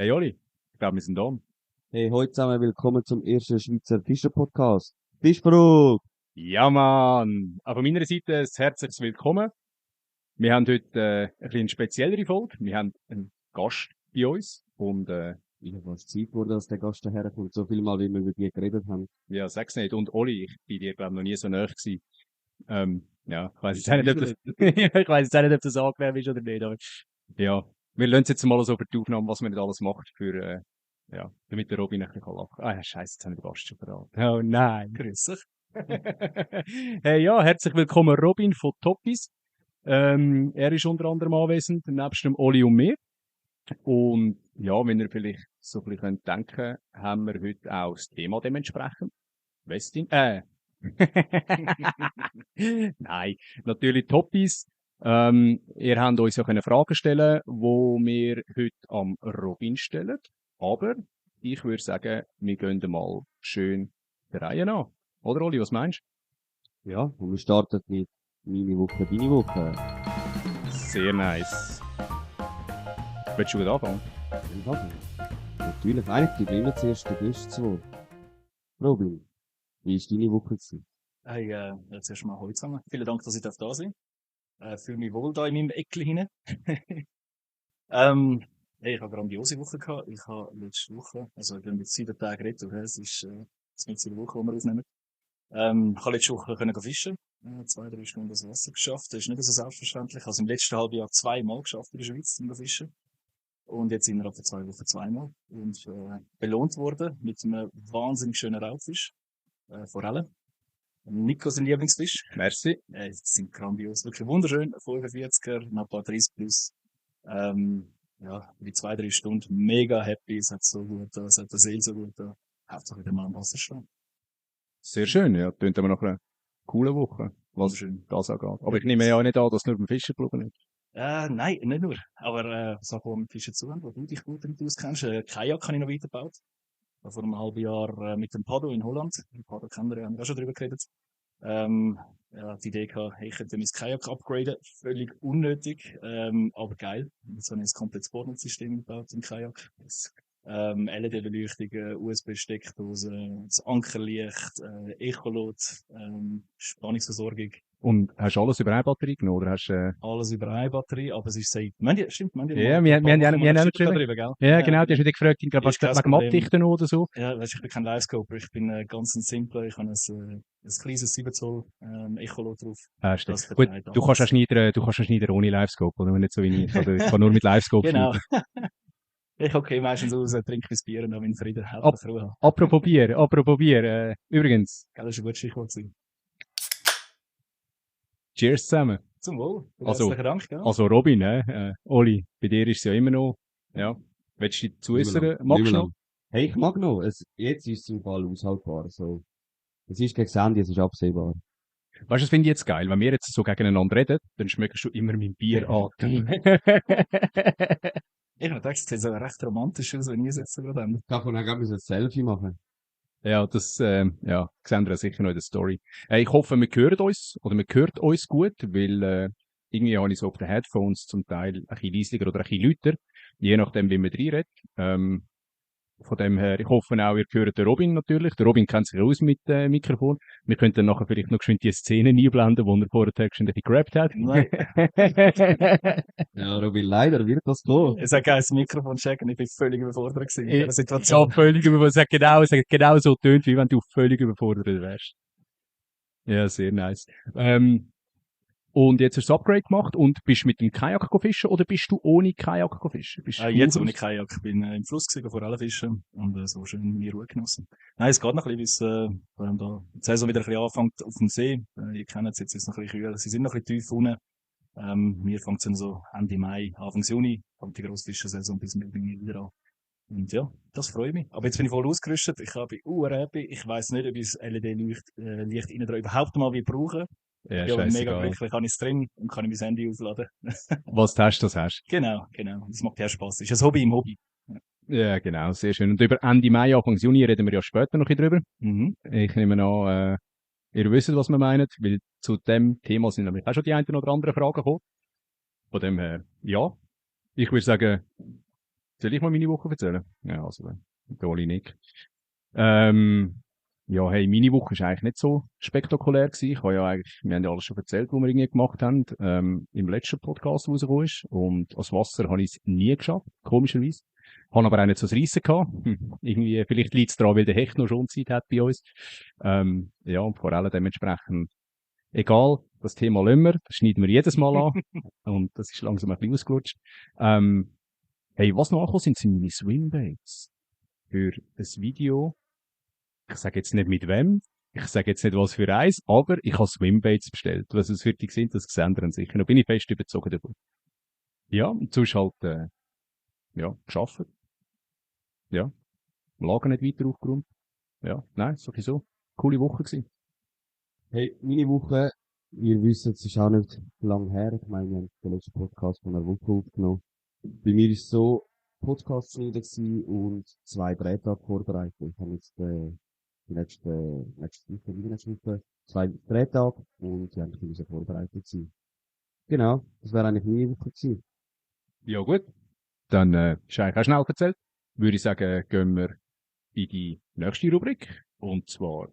Hey Oli, ich glaube, wir sind da. Hey, heute zusammen willkommen zum ersten Schweizer Fischer-Podcast. Fischbrot! Ja, Mann! Auch von meiner Seite ein herzliches Willkommen. Wir haben heute ein bisschen speziellere Folge. Wir haben einen Gast bei uns und Ich habe fast Zeit geworden, dass der Gast daherkommt. So viel Mal, wie wir über die geredet haben. ja, sag's nicht. Und Oli, ich bin dir, glaube ich, noch nie so nahe gewesen. Ja, ich weiss jetzt auch nicht, ob das, ich weiss jetzt auch nicht, ob das angenehm ist oder nicht, aber ja, wir lassen es jetzt mal so für die Aufnahme, was man nicht alles macht für, ja, damit der Robin ein bisschen lachen kann. Ah, ja, scheiße, jetzt habe ich den Gast schon verraten. Oh nein. Grüß dich. Hey, ja, herzlich willkommen Robin von Topis. Er ist unter anderem anwesend, nebst dem Oli und mir. Und ja, wenn ihr vielleicht so ein bisschen denken könnt, haben wir heute auch das Thema dementsprechend. Westin? Nein, natürlich Topis. Ihr habt uns ja Fragen stellen, wo wir heute am Robin stellen. Aber ich würde sagen, wir gehen mal schön der Reihe an. Oder Oli, was meinst du? Ja, und wir starten mit meine Woche, deine Woche. Sehr nice. Willst du gut anfangen? Natürlich, eigentlich bleibt immer zuerst der Gast zu Wort. Robin, wie war deine Woche gewesen? Hey, jetzt erst mal Hallo zusammen. Vielen Dank, dass ich da sein darf. Fühle mich wohl da in meinem Eckchen hinein. Hey, ich habe eine grandiose Woche gehabt. Ich habe letzte Woche, also ich bin mit 7 Tagen retour, es ist mit 7 Wochen, die wir aufnehmen. Ich habe letzte Woche können fischen. 2-3 Stunden das Wasser geschafft. Das ist nicht so selbstverständlich. Also im letzten halben Jahr 2-mal geschafft in der Schweiz zum Fischen. Und jetzt innerhalb von 2 Wochen 2-mal. Und belohnt worden mit einem wahnsinnig schönen Raubfisch. Forellen. Nico sein Lieblingsfisch. Merci. Die sind grandios. Wirklich wunderschön. 45er, noch ein paar 30 plus. Ja, wie 2-3 Stunden mega happy. Es hat so gut da, es hat der Seele so gut da. Hauptsache wieder mal am Wasser stehen. Sehr schön, ja. Tönt aber nach einer coolen Woche, was Wunderschön. das angeht. Aber ich nehme ja auch nicht an, dass nur beim Fischen geblieben ist. Nein, nicht nur. Aber Sachen, die mit Fischen zu haben, wo du dich gut damit auskennst. Kajak habe ich noch weitergebaut. Vor einem halben Jahr mit dem Pado in Holland. Den Pado kennen wir, haben wir auch schon drüber geredet. Ja, die Idee gehabt, hey, ich könnte mein Kajak upgraden. Völlig unnötig, aber geil. Jetzt habe ich ein komplettes Bordnetzsystem gebaut im Kajak. LED-Beleuchtung, USB-Steckdose, das Ankerlicht, Echolot, Spannungsversorgung. Und hast du alles über eine Batterie genommen, oder hast Alles über eine Batterie, aber es ist safe. Stimmt, ja, wir haben auch noch drüber, gell? Ja, genau, die hast du dich gefragt, ich glaube, Ist kein wegen dem Problem. Abdichten oder so. Ja, weißt, ich bin kein Livescoper, ich bin ganz ein simpler, ich habe ein kleines 7 Zoll Echolot drauf. Hast du. Das Gut, vertreibt du kannst ja alles. schneiden ohne Livescope, oder? Nicht so wie ich. Ich kann nur mit Livescope Genau. schneiden. Ich okay, meistens raus, trinke mein Bier und dann meinen Frieden, Hauptsache Ruhe haben. Apropos Bier, übrigens, Gell, das ist ein gutes Stichwort gewesen. cheers zusammen. Zum Wohl. Also- Herzlichen Dank, gell? Also Robin, Oli, bei dir ist es ja immer noch, ja. Willst du dich zuäußern? Magst du noch? Hey, ich mag noch. Jetzt ist es im Fall aushaltbar. So. Es ist gegen Ende, es ist absehbar. Weißt du, das finde ich jetzt geil. Wenn wir jetzt so gegeneinander reden, dann schmeckst du immer mein Bier an. Ich habe gedacht, es sieht so recht romantisch aus, wenn ich es jetzt so gerade habe. Ich kann von einem ein Selfie machen. Ja, das, ja, sehen wir sicher noch in der Story. Ich hoffe, wir hören uns, oder wir hört uns gut, weil, irgendwie habe ich so auf den Headphones zum Teil ein bisschen leisiger oder ein bisschen lauter, je nachdem, wie man reinredet. Von dem her, ich hoffe auch, ihr hört den Robin natürlich. Der Robin kennt sich aus mit Mikrofon. Wir könnten nachher vielleicht noch geschwind die Szene einblenden, wo er vorher schon ein bisschen gerappt hat. Nein. Ja, Robin, leider wird das gehen. Ich sage das Mikrofon checken, ich bin völlig überfordert gewesen in dieser Ja, Situation. völlig überfordert. Es hat genau so tönt, wie wenn du völlig überfordert wärst. Ja, sehr nice. Und jetzt hast du das Upgrade gemacht und bist mit dem Kajak fischen oder bist du ohne Kajak fischen? Bist du Jetzt nur- ohne Kajak. Ich bin im Fluss gewesen, vor allem fischen und so schön meine Ruhe genossen. Nein, es geht noch ein bisschen, bis vor allem da die Saison wieder ein bisschen anfängt auf dem See. Ihr kennt es, jetzt ist es noch ein bisschen kühl. Sie sind noch ein bisschen tief unten. Mir fängt es dann so Ende Mai, Anfang Juni, fängt die Grossfischersaison bis Mitte wieder an. Und ja, das freut mich. Aber jetzt bin ich voll ausgerüstet. Ich bin happy. Ich weiss nicht, ob ich das LED-Licht innen dran überhaupt mal brauchen. Ja, Ja, aber mega scheißegal. glücklich, habe ich es drin und kann ich mein Handy aufladen. Was du hast, das hast. Genau. Das macht ja Spaß. Ist ein Hobby im Hobby. Ja, genau, sehr schön. Und über Ende Mai, Anfang Juni reden wir ja später noch ein bisschen drüber. Mhm. Ich nehme an, ihr wisst, was wir meinen, weil zu dem Thema sind nämlich auch schon die einen oder anderen Fragen gekommen. Von dem her, ja. Ich würde sagen, Soll ich mal meine Woche erzählen? Ja, also, der Oli nicht. Ja, hey, meine Woche ist eigentlich nicht so spektakulär gewesen. Ich habe ja eigentlich, wir haben ja alles schon erzählt, was wir irgendwie gemacht haben, im letzten Podcast, der rausgekommen ist. Und als Wasser habe ich es nie geschafft, komischerweise. Habe aber auch nicht so das Reissen gehabt. Irgendwie, vielleicht liegt es daran, weil der Hecht noch schon Zeit hat bei uns. Ja, und vor allem dementsprechend, egal, das Thema lassen wir, das schneiden wir jedes Mal an. Und das ist langsam ein bisschen ausgelutscht. Hey, was noch angekommen sind meine Swimbaits. Für ein Video. Ich sage jetzt nicht mit wem. Ich sage jetzt nicht was für eins, aber ich habe Swimbaits bestellt. Was es für dich sind, das sehen wir sicher. Da bin ich fest überzogen davon. Ja, und sonst halt, ja, geschafft. Ja. Lager nicht weiter aufgeräumt. Ja, nein, sowieso. Coole Woche gewesen. Hey, meine Woche, ihr wisst, es ist auch nicht lang her. Ich meine, wir haben den letzten Podcast von einer Woche aufgenommen. Bei mir ist so Podcast schneiden gewesen und 2 Drehtage vorbereitet. Ich habe jetzt, die nächste Woche 2 Drehtage und die haben so vorbereitet gewesen. Genau, das wäre eigentlich meine Woche gewesen. Ja, gut. Dann, ist eigentlich auch schnell erzählt. Würde ich sagen, gehen wir in die nächste Rubrik. Und zwar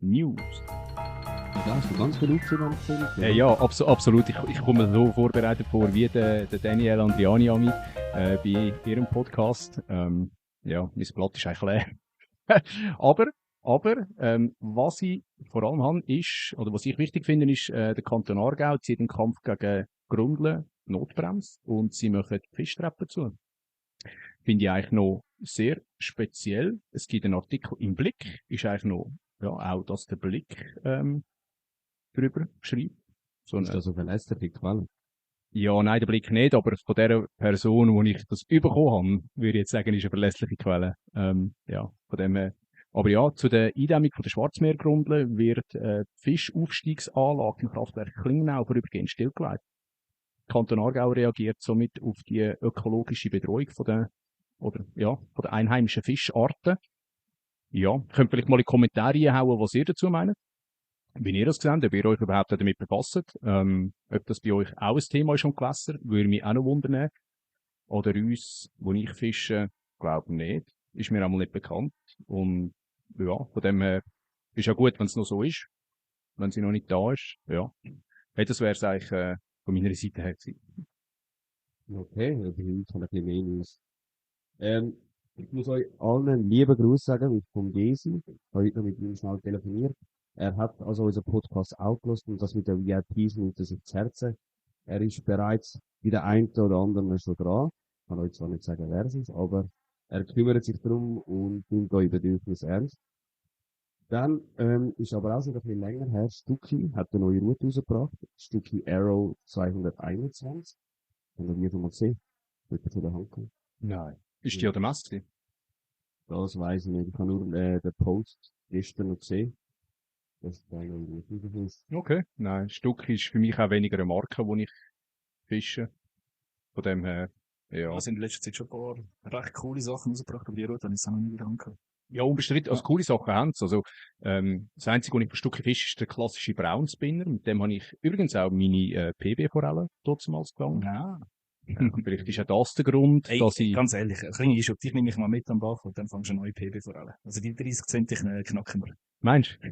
News. Da hast du ganz viel aufgenommen. Ja, absolut. Ich komme mir so vorbereitet vor wie der Daniel Andriani bei ihrem Podcast. Ja, mein Blatt ist eigentlich leer. aber, was ich vor allem habe, ist, oder was ich wichtig finde, ist, der Kanton Aargau zieht den Kampf gegen Grundle Notbremse und sie machen Fischtreppen zu. Finde ich eigentlich noch sehr speziell. Es gibt einen Artikel im Blick, ist eigentlich noch, ja, auch, dass der Blick, drüber schreibt. So Ist das auf eine verlässliche Quelle? ja, nein, der Blick nicht, aber von der Person, wo ich das bekommen habe, würde ich jetzt sagen, ist eine verlässliche Quelle. Ja, von dem her. Aber ja, zu der Eindämmung von der Schwarzmeergrundle wird die Fischaufstiegsanlage im Kraftwerk Klingnau vorübergehend stillgelegt. Kanton Aargau reagiert somit auf die ökologische Bedrohung von der, oder, ja, von der einheimischen Fischarten. Ja, könnt vielleicht mal in die Kommentare reinhauen, was ihr dazu meint. Wie ihr das gesehen, ob ihr euch überhaupt damit befasst, ob das bei euch auch ein Thema ist am Gewässer, würde mich auch noch wundern. Oder uns, wo ich fische, glaube nicht. Ist mir einmal nicht bekannt. Und, ja, von dem her, ist ja gut, wenn es noch so ist. Wenn sie noch nicht da ist, ja. Hey, das wäre es eigentlich, von meiner Seite her gewesen. Okay, da bin ich ein bisschen mehr News. Ich muss euch allen einen lieben Gruß sagen, mit vom Desi. Ich habe heute noch mit ihm schnell telefoniert. Er hat also unseren Podcast auch gehört und das mit den VIPs nimmt er sich zu Herzen. Er ist bereits bei der einen oder anderen schon dran. Ich kann euch zwar nicht sagen, wer es ist, aber er kümmert sich darum und nimmt eure Bedürfnisse ernst. Dann, ist aber auch schon ein bisschen länger her, Stucki hat eine neue Route rausgebracht. Stucki Arrow 221. Haben wir nie schon mal gesehen. Wird von der Hand kommen. Nein. Ist die an der Messe gewesen? Das weiss ich nicht. Ich habe nur, den Post gestern noch gesehen. Das da irgendwie ist. Okay. Nein, Stuck ist für mich auch weniger eine Marke, wo ich fische. Von dem her, ja. Es sind in letzter Zeit schon ein paar recht coole Sachen rausgebracht, aber die Route habe ich jetzt noch nie wieder angehört. Ja, unbestritten. Also, coole Sachen haben sie. Also, das Einzige, was ich pro Stücke fische, ist der klassische Brown Spinner. Mit dem habe ich übrigens auch meine, PB-Forellen damals gelangt. Ja. Vielleicht ist auch das der Grund, Ey, dass ich... ganz ehrlich, ein kleiner Einschub, dich nehme ich mal mit am Bach und dann fangst du eine neue PB vor allem. Also die 30 Cent knacken wir. Meinst du?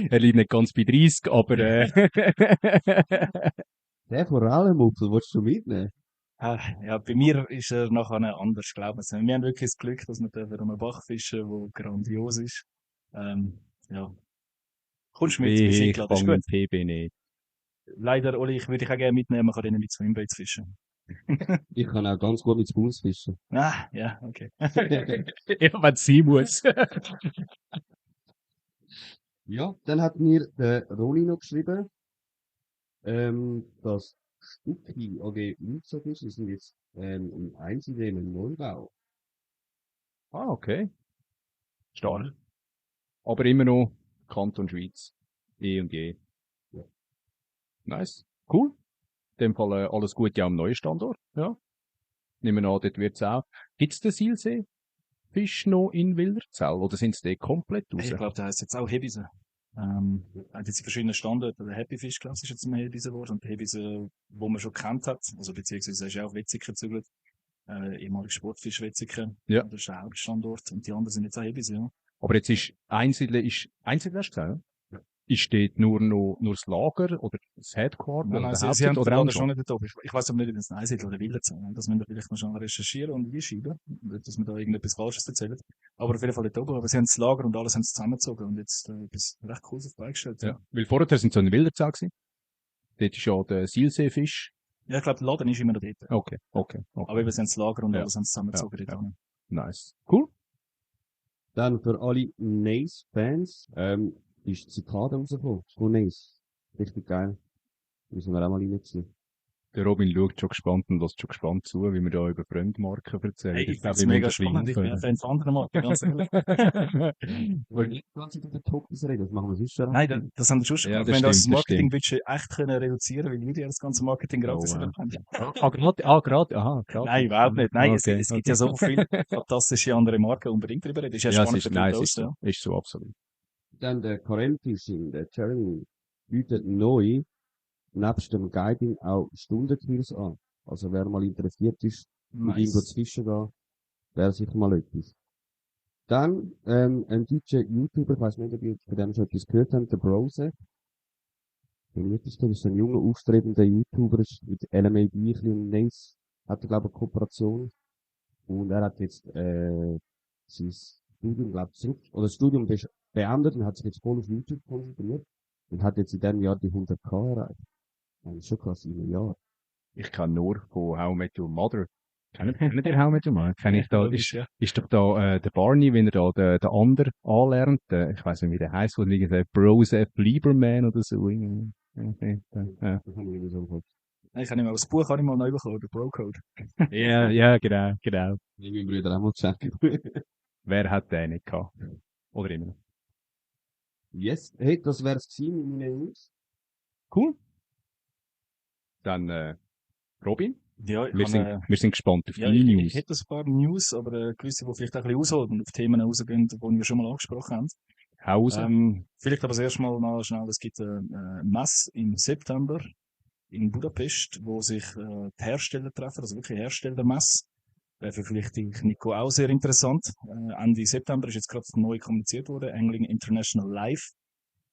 Er liegt nicht ganz bei 30, aber Der Forellenmuffel willst du mitnehmen? Ja, bei mir ist er nachher anders, glaube ich. Wir haben wirklich das Glück, dass wir dürfen an einem Bach fischen, der grandios ist. Ja. Kommst du mit, bist ich eingeladen, ist fange gut. den PB nicht. Leider, Oli, ich würde dich auch gerne mitnehmen, man kann dann mit Swimbaits fischen. Ich kann auch ganz gut mit Spoons fischen. Ah, ja, okay. Ja, wenn es sein muss. Ja, dann hat mir der Roni noch geschrieben, dass Stucki AG Umzug ist. Wir sind jetzt, im Einzelnen im Neubau. Ah, okay. Stark. Aber immer noch Kanton Schweiz. Eh und je. Ja. Nice. Cool. In dem Fall alles Gute am neuen Standort. Ja. Nehmen wir an, dort wird's auch. Gibt's den Silsee Fisch noch in Wilderzell? Oder sind sie komplett raus? Ich glaube, der heisst jetzt auch Hebise. Hat jetzt in verschiedenen Standorten. Der Happy Fish Class ist jetzt ein Hebise geworden und der Hebise, wo man schon kennt hat, also beziehungsweise ist ja auch Wetzikon gezügelt. ehemalige Sportfisch Wetzikon. Ja. Das ist der Hauptstandort. Und die anderen sind jetzt auch Hebis, ja. Aber jetzt ist Einsiedler, hast du gesagt, ja? Ist dort nur das Lager oder das Headquarter Nein, oder der sie haben Hauptsitz den oder auch Laden schon schon? nicht dort oben. Ich weiss aber nicht, ob es ein Einsittel oder Wille sein. Das müssen wir vielleicht noch schnell recherchieren und einschreiben. Nicht, dass wir da irgendetwas Falsches erzählen. Aber auf jeden Fall dort oben. Aber sie haben das Lager und alles haben sie zusammengezogen und jetzt etwas recht Cooles auf die Beine gestellt. Ja. Weil vorher sind sie in Wilderzell gewesen. Dort ist ja der Silseefisch. Ja, ich glaube, der Laden ist immer noch dort. Okay. Aber eben, sie haben das Lager und Ja. alles haben sie zusammengezogen Ja. dort hin. Nice. Cool. Dann für alle Nace-Fans, ist Zikade rausgekommen. Von Nace. Richtig geil. Müssen wir auch mal reinziehen. Der Robin schaut schon gespannt und lässt schon gespannt zu, wie wir da über Fremdmarken erzählen. Hey, ich glaub, finde es wir mega müssen ein spannend. Ich bin bisschen ein Fan von anderen Marken, ganz ehrlich. Weil nicht die ganze Zeit über Tokens reden, das machen wir sonst schon. Nein, das haben wir schon Ja, gemacht. das Wenn das stimmt, das Marketing-Budget echt können reduzieren, weil wir ja das ganze Marketing gratis Oh, wow. haben. Gerade. Nein, überhaupt nicht. Nein, Okay, es gibt ja so viele fantastische andere Marken, unbedingt drüber reden. Das ist ja Ja, es spannend ist, für die nein, Leute es ist aus, so. Ist so, absolut. Dann der Correntisch in der Jeremy bietet neu, nebst dem Guiding, auch Stundenkurs an. Also wer mal interessiert ist, mit ihm zu Nice. fischen gehen, wäre sicher mal etwas. Dann, ein deutscher YouTuber, ich weiss nicht, ob ihr von dem schon etwas gehört habt, der Brose. Das ist ein junger, aufstrebender YouTuber, ist mit LMAB, ein bisschen Nace, hat er, glaube ich, eine Kooperation. Und er hat jetzt, sein Studium, glaube ich, das Studium beendet und hat sich jetzt voll auf YouTube konzentriert. Und hat jetzt in diesem Jahr die 100k erreicht. Das ist schon krass, in einem Jahr. Ich kann nur von How I Met Your Mother. Kennt ihr How I Met Your Mother? Kenn ich da, Logisch, ja. ist doch da, der Barney, wenn er da den anderen anlernt, ich weiss nicht, wie der heisst, wo er gesagt Brose Lieberman oder so. Ja. Das haben wir nicht so im Kopf. Nein, ich habe nicht mehr, das Buch habe ich mal neu bekommen, der Bro-Code. Ja, genau. Ich mein Bruder auch mal checken. Wer hat den nicht gehabt? Oder immer noch? Yes. Hey, das wär's gewesen mit meinen News. Cool. Dann, Robin, Ja, wir sind gespannt auf ja, deine ich News. hätte ein paar News, aber gewisse, die vielleicht auch ein bisschen ausholen und auf Themen rausgehen, die wir schon mal angesprochen haben. Hause. Vielleicht aber das erste Mal noch schnell, es gibt eine Messe im September in Budapest, wo sich die Hersteller treffen, also wirklich Herstellermesse. Wäre für vielleicht dich, Nico, auch sehr interessant. Ende September ist jetzt gerade neu kommuniziert worden, Angling International Live.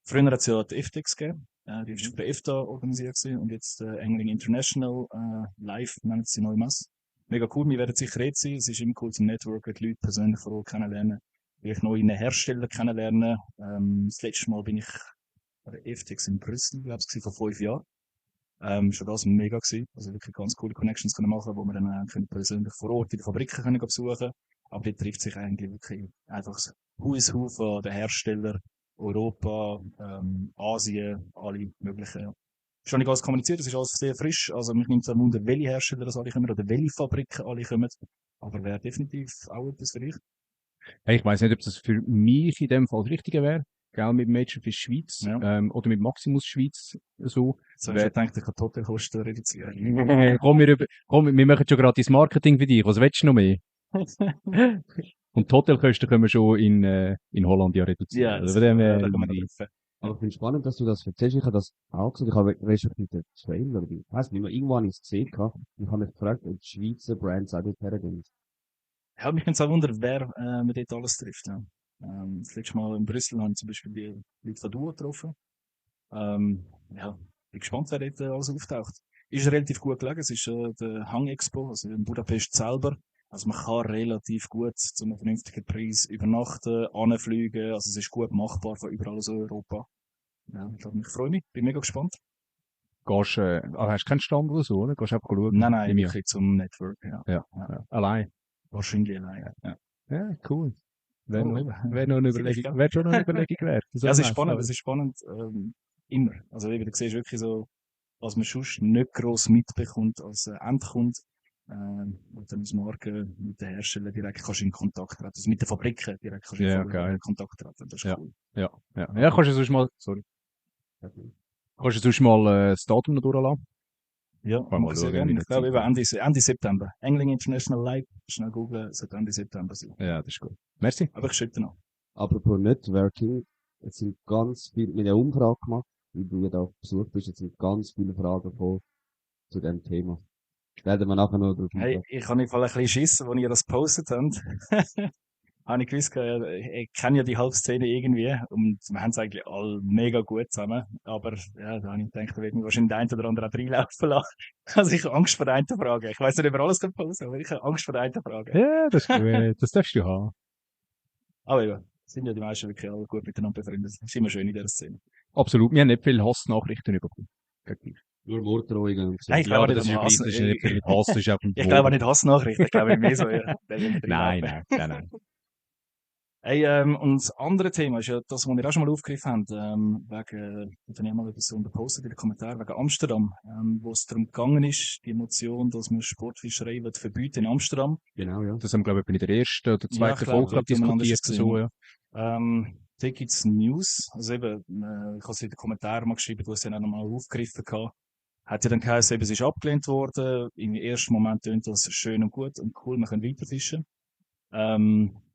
Früher hat es ja die FTX gegeben, die ist von der EFTA organisiert gewesen, und jetzt Angling International Live nennen sie neue Messe. Mega cool, wir werden sicher reden sein, es ist immer cool zum Networken, die Leute persönlich vor Ort kennenlernen, vielleicht neue Hersteller kennenlernen. Das letzte Mal bin ich bei der FTX in Brüssel, glaube ich, vor 5 Jahren. Schon das mega gewesen. Also wirklich ganz coole Connections können machen, wo wir dann können persönlich vor Ort in den Fabriken können besuchen. Aber dort trifft sich eigentlich wirklich einfach das Who is Who von den Herstellern, Europa, Asien, alle möglichen. Ja. Ist noch nicht alles kommuniziert, es ist alles sehr frisch. Also mich nimmt es an Wunder, welche Hersteller das alle kommen oder welche Fabriken alle kommen. Aber wäre definitiv auch etwas für dich. Hey, ich weiss nicht, ob das für mich in dem Fall das Richtige wäre. Gell, mit Major Fish Schweiz, Ja. oder mit Maximus Schweiz, so. Jetzt habe ich gedacht, ich kann die Hotelkosten reduzieren. Wir machen schon gratis Marketing für dich. Was willst du noch mehr? Und die Hotelkosten können wir schon in Holland ja reduzieren. Ja, Also das von dem da her, kann man treffen. Aber ich finde es spannend, dass du das erzählst. Ich habe das auch gesagt. Ich habe respektive den Trailer, ich weiss nicht mehr, irgendwo habe ich es gesehen gehabt. Und ich habe mich gefragt, ob die Schweizer Brands auch dort hergehen. Ja, mich nimmt es auch Wunder, wer mir dort alles trifft. Ja. Das letzte Mal in Brüssel habe ich zum Beispiel die Leute von Duo getroffen. Ja, bin gespannt, wer dort alles auftaucht. Ist relativ gut gelegen. Es ist der Hang Expo, also in Budapest selber. Also man kann relativ gut zu einem vernünftigen Preis übernachten, anfliegen. Also es ist gut machbar von überall aus Europa. Ja, ich freue mich, bin mega gespannt. hast du keinen Stand oder so, oder? Gehst einfach schauen? Nein, Nehme ich wirklich zum Network. Ja. Ja. Allein. Wahrscheinlich allein. Ja. Ja, cool. Wäre Oh, noch, eben. wär noch eine Vielleicht, Überlegung, ja. wäre schon noch eine Überlegung wert. Ja, es ist spannend, immer. Also, eben, du siehst wirklich so, was man sonst nicht gross mitbekommt als Endkunde, und dann als Marke mit den Herstellern direkt kannst du in Kontakt treten. Also mit den Fabriken direkt kannst du Ja, in geil. Kontakt treten. Das ist Ja. cool. Ja, kannst du sonst mal, kannst du sonst mal, das Datum noch durchlassen? Ja, Mal mache ich sehr schauen, gerne. wie Ich das glaube, Zeit eben Ende September. Angling International Live, schnell googlen, es wird Ende September sein. Ja, das ist gut. Merci. Aber ich schreibe dir noch. Apropos Networking, es sind ganz viele, mit einer Umfrage gemacht, wie du ja da auf Besuch bist, jetzt sind ganz viele Fragen gekommen zu dem Thema. Werden wir nachher noch drauf Hey, eingehen. ich habe im Fall ein bisschen Schiss, als ihr das gepostet habt. Habe ich gewusst, ich kenne ja die Halbszene irgendwie und wir haben es eigentlich alle mega gut zusammen. Aber ja, da habe ich gedacht, da wird mir wahrscheinlich der eine oder andere auch reinlaufen lassen. Also ich habe Angst vor der einen Frage. Ich weiß nicht, ob wir alles posten, aber ich habe Angst vor der einen Frage. Ja, das ist gut. Das darfst du haben. Aber eben, sind ja die meisten wirklich alle gut miteinander befreundet. Das ist immer schön in dieser Szene. Absolut. Wir haben nicht viele Hassnachrichten bekommen. Gegen dich. Nur Morddrohungen und so. Nein, ich Ja, glaube aber nicht das ist um ja gleich, Hass. das ist nicht viel mit Hass, das ist einfach ein Ich glaube auch Drogen. nicht Hassnachrichten. Ich glaube mehr so, ja. Nein. Hey, und das andere Thema ist ja das, was wir auch schon mal aufgegriffen haben, wegen, da habe ich mal etwas so gepostet in den Kommentaren, wegen Amsterdam, wo es darum gegangen ist, die Motion, dass man Sportfischerei wird verbieten in Amsterdam. Genau, ja. Das haben wir, glaube ich, in der ersten oder Ja, zweiten ich glaube, Folge dort umeinander diskutiert. ist es So, ja. Da gibt's News, also eben, ich habe es in den Kommentaren mal geschrieben, du hast es dann auch nochmal aufgegriffen gehabt. Hat ja dann geheißen, eben, es ist abgelehnt worden. Im ersten Moment tönt das schön und gut und cool, wir können weiterfischen.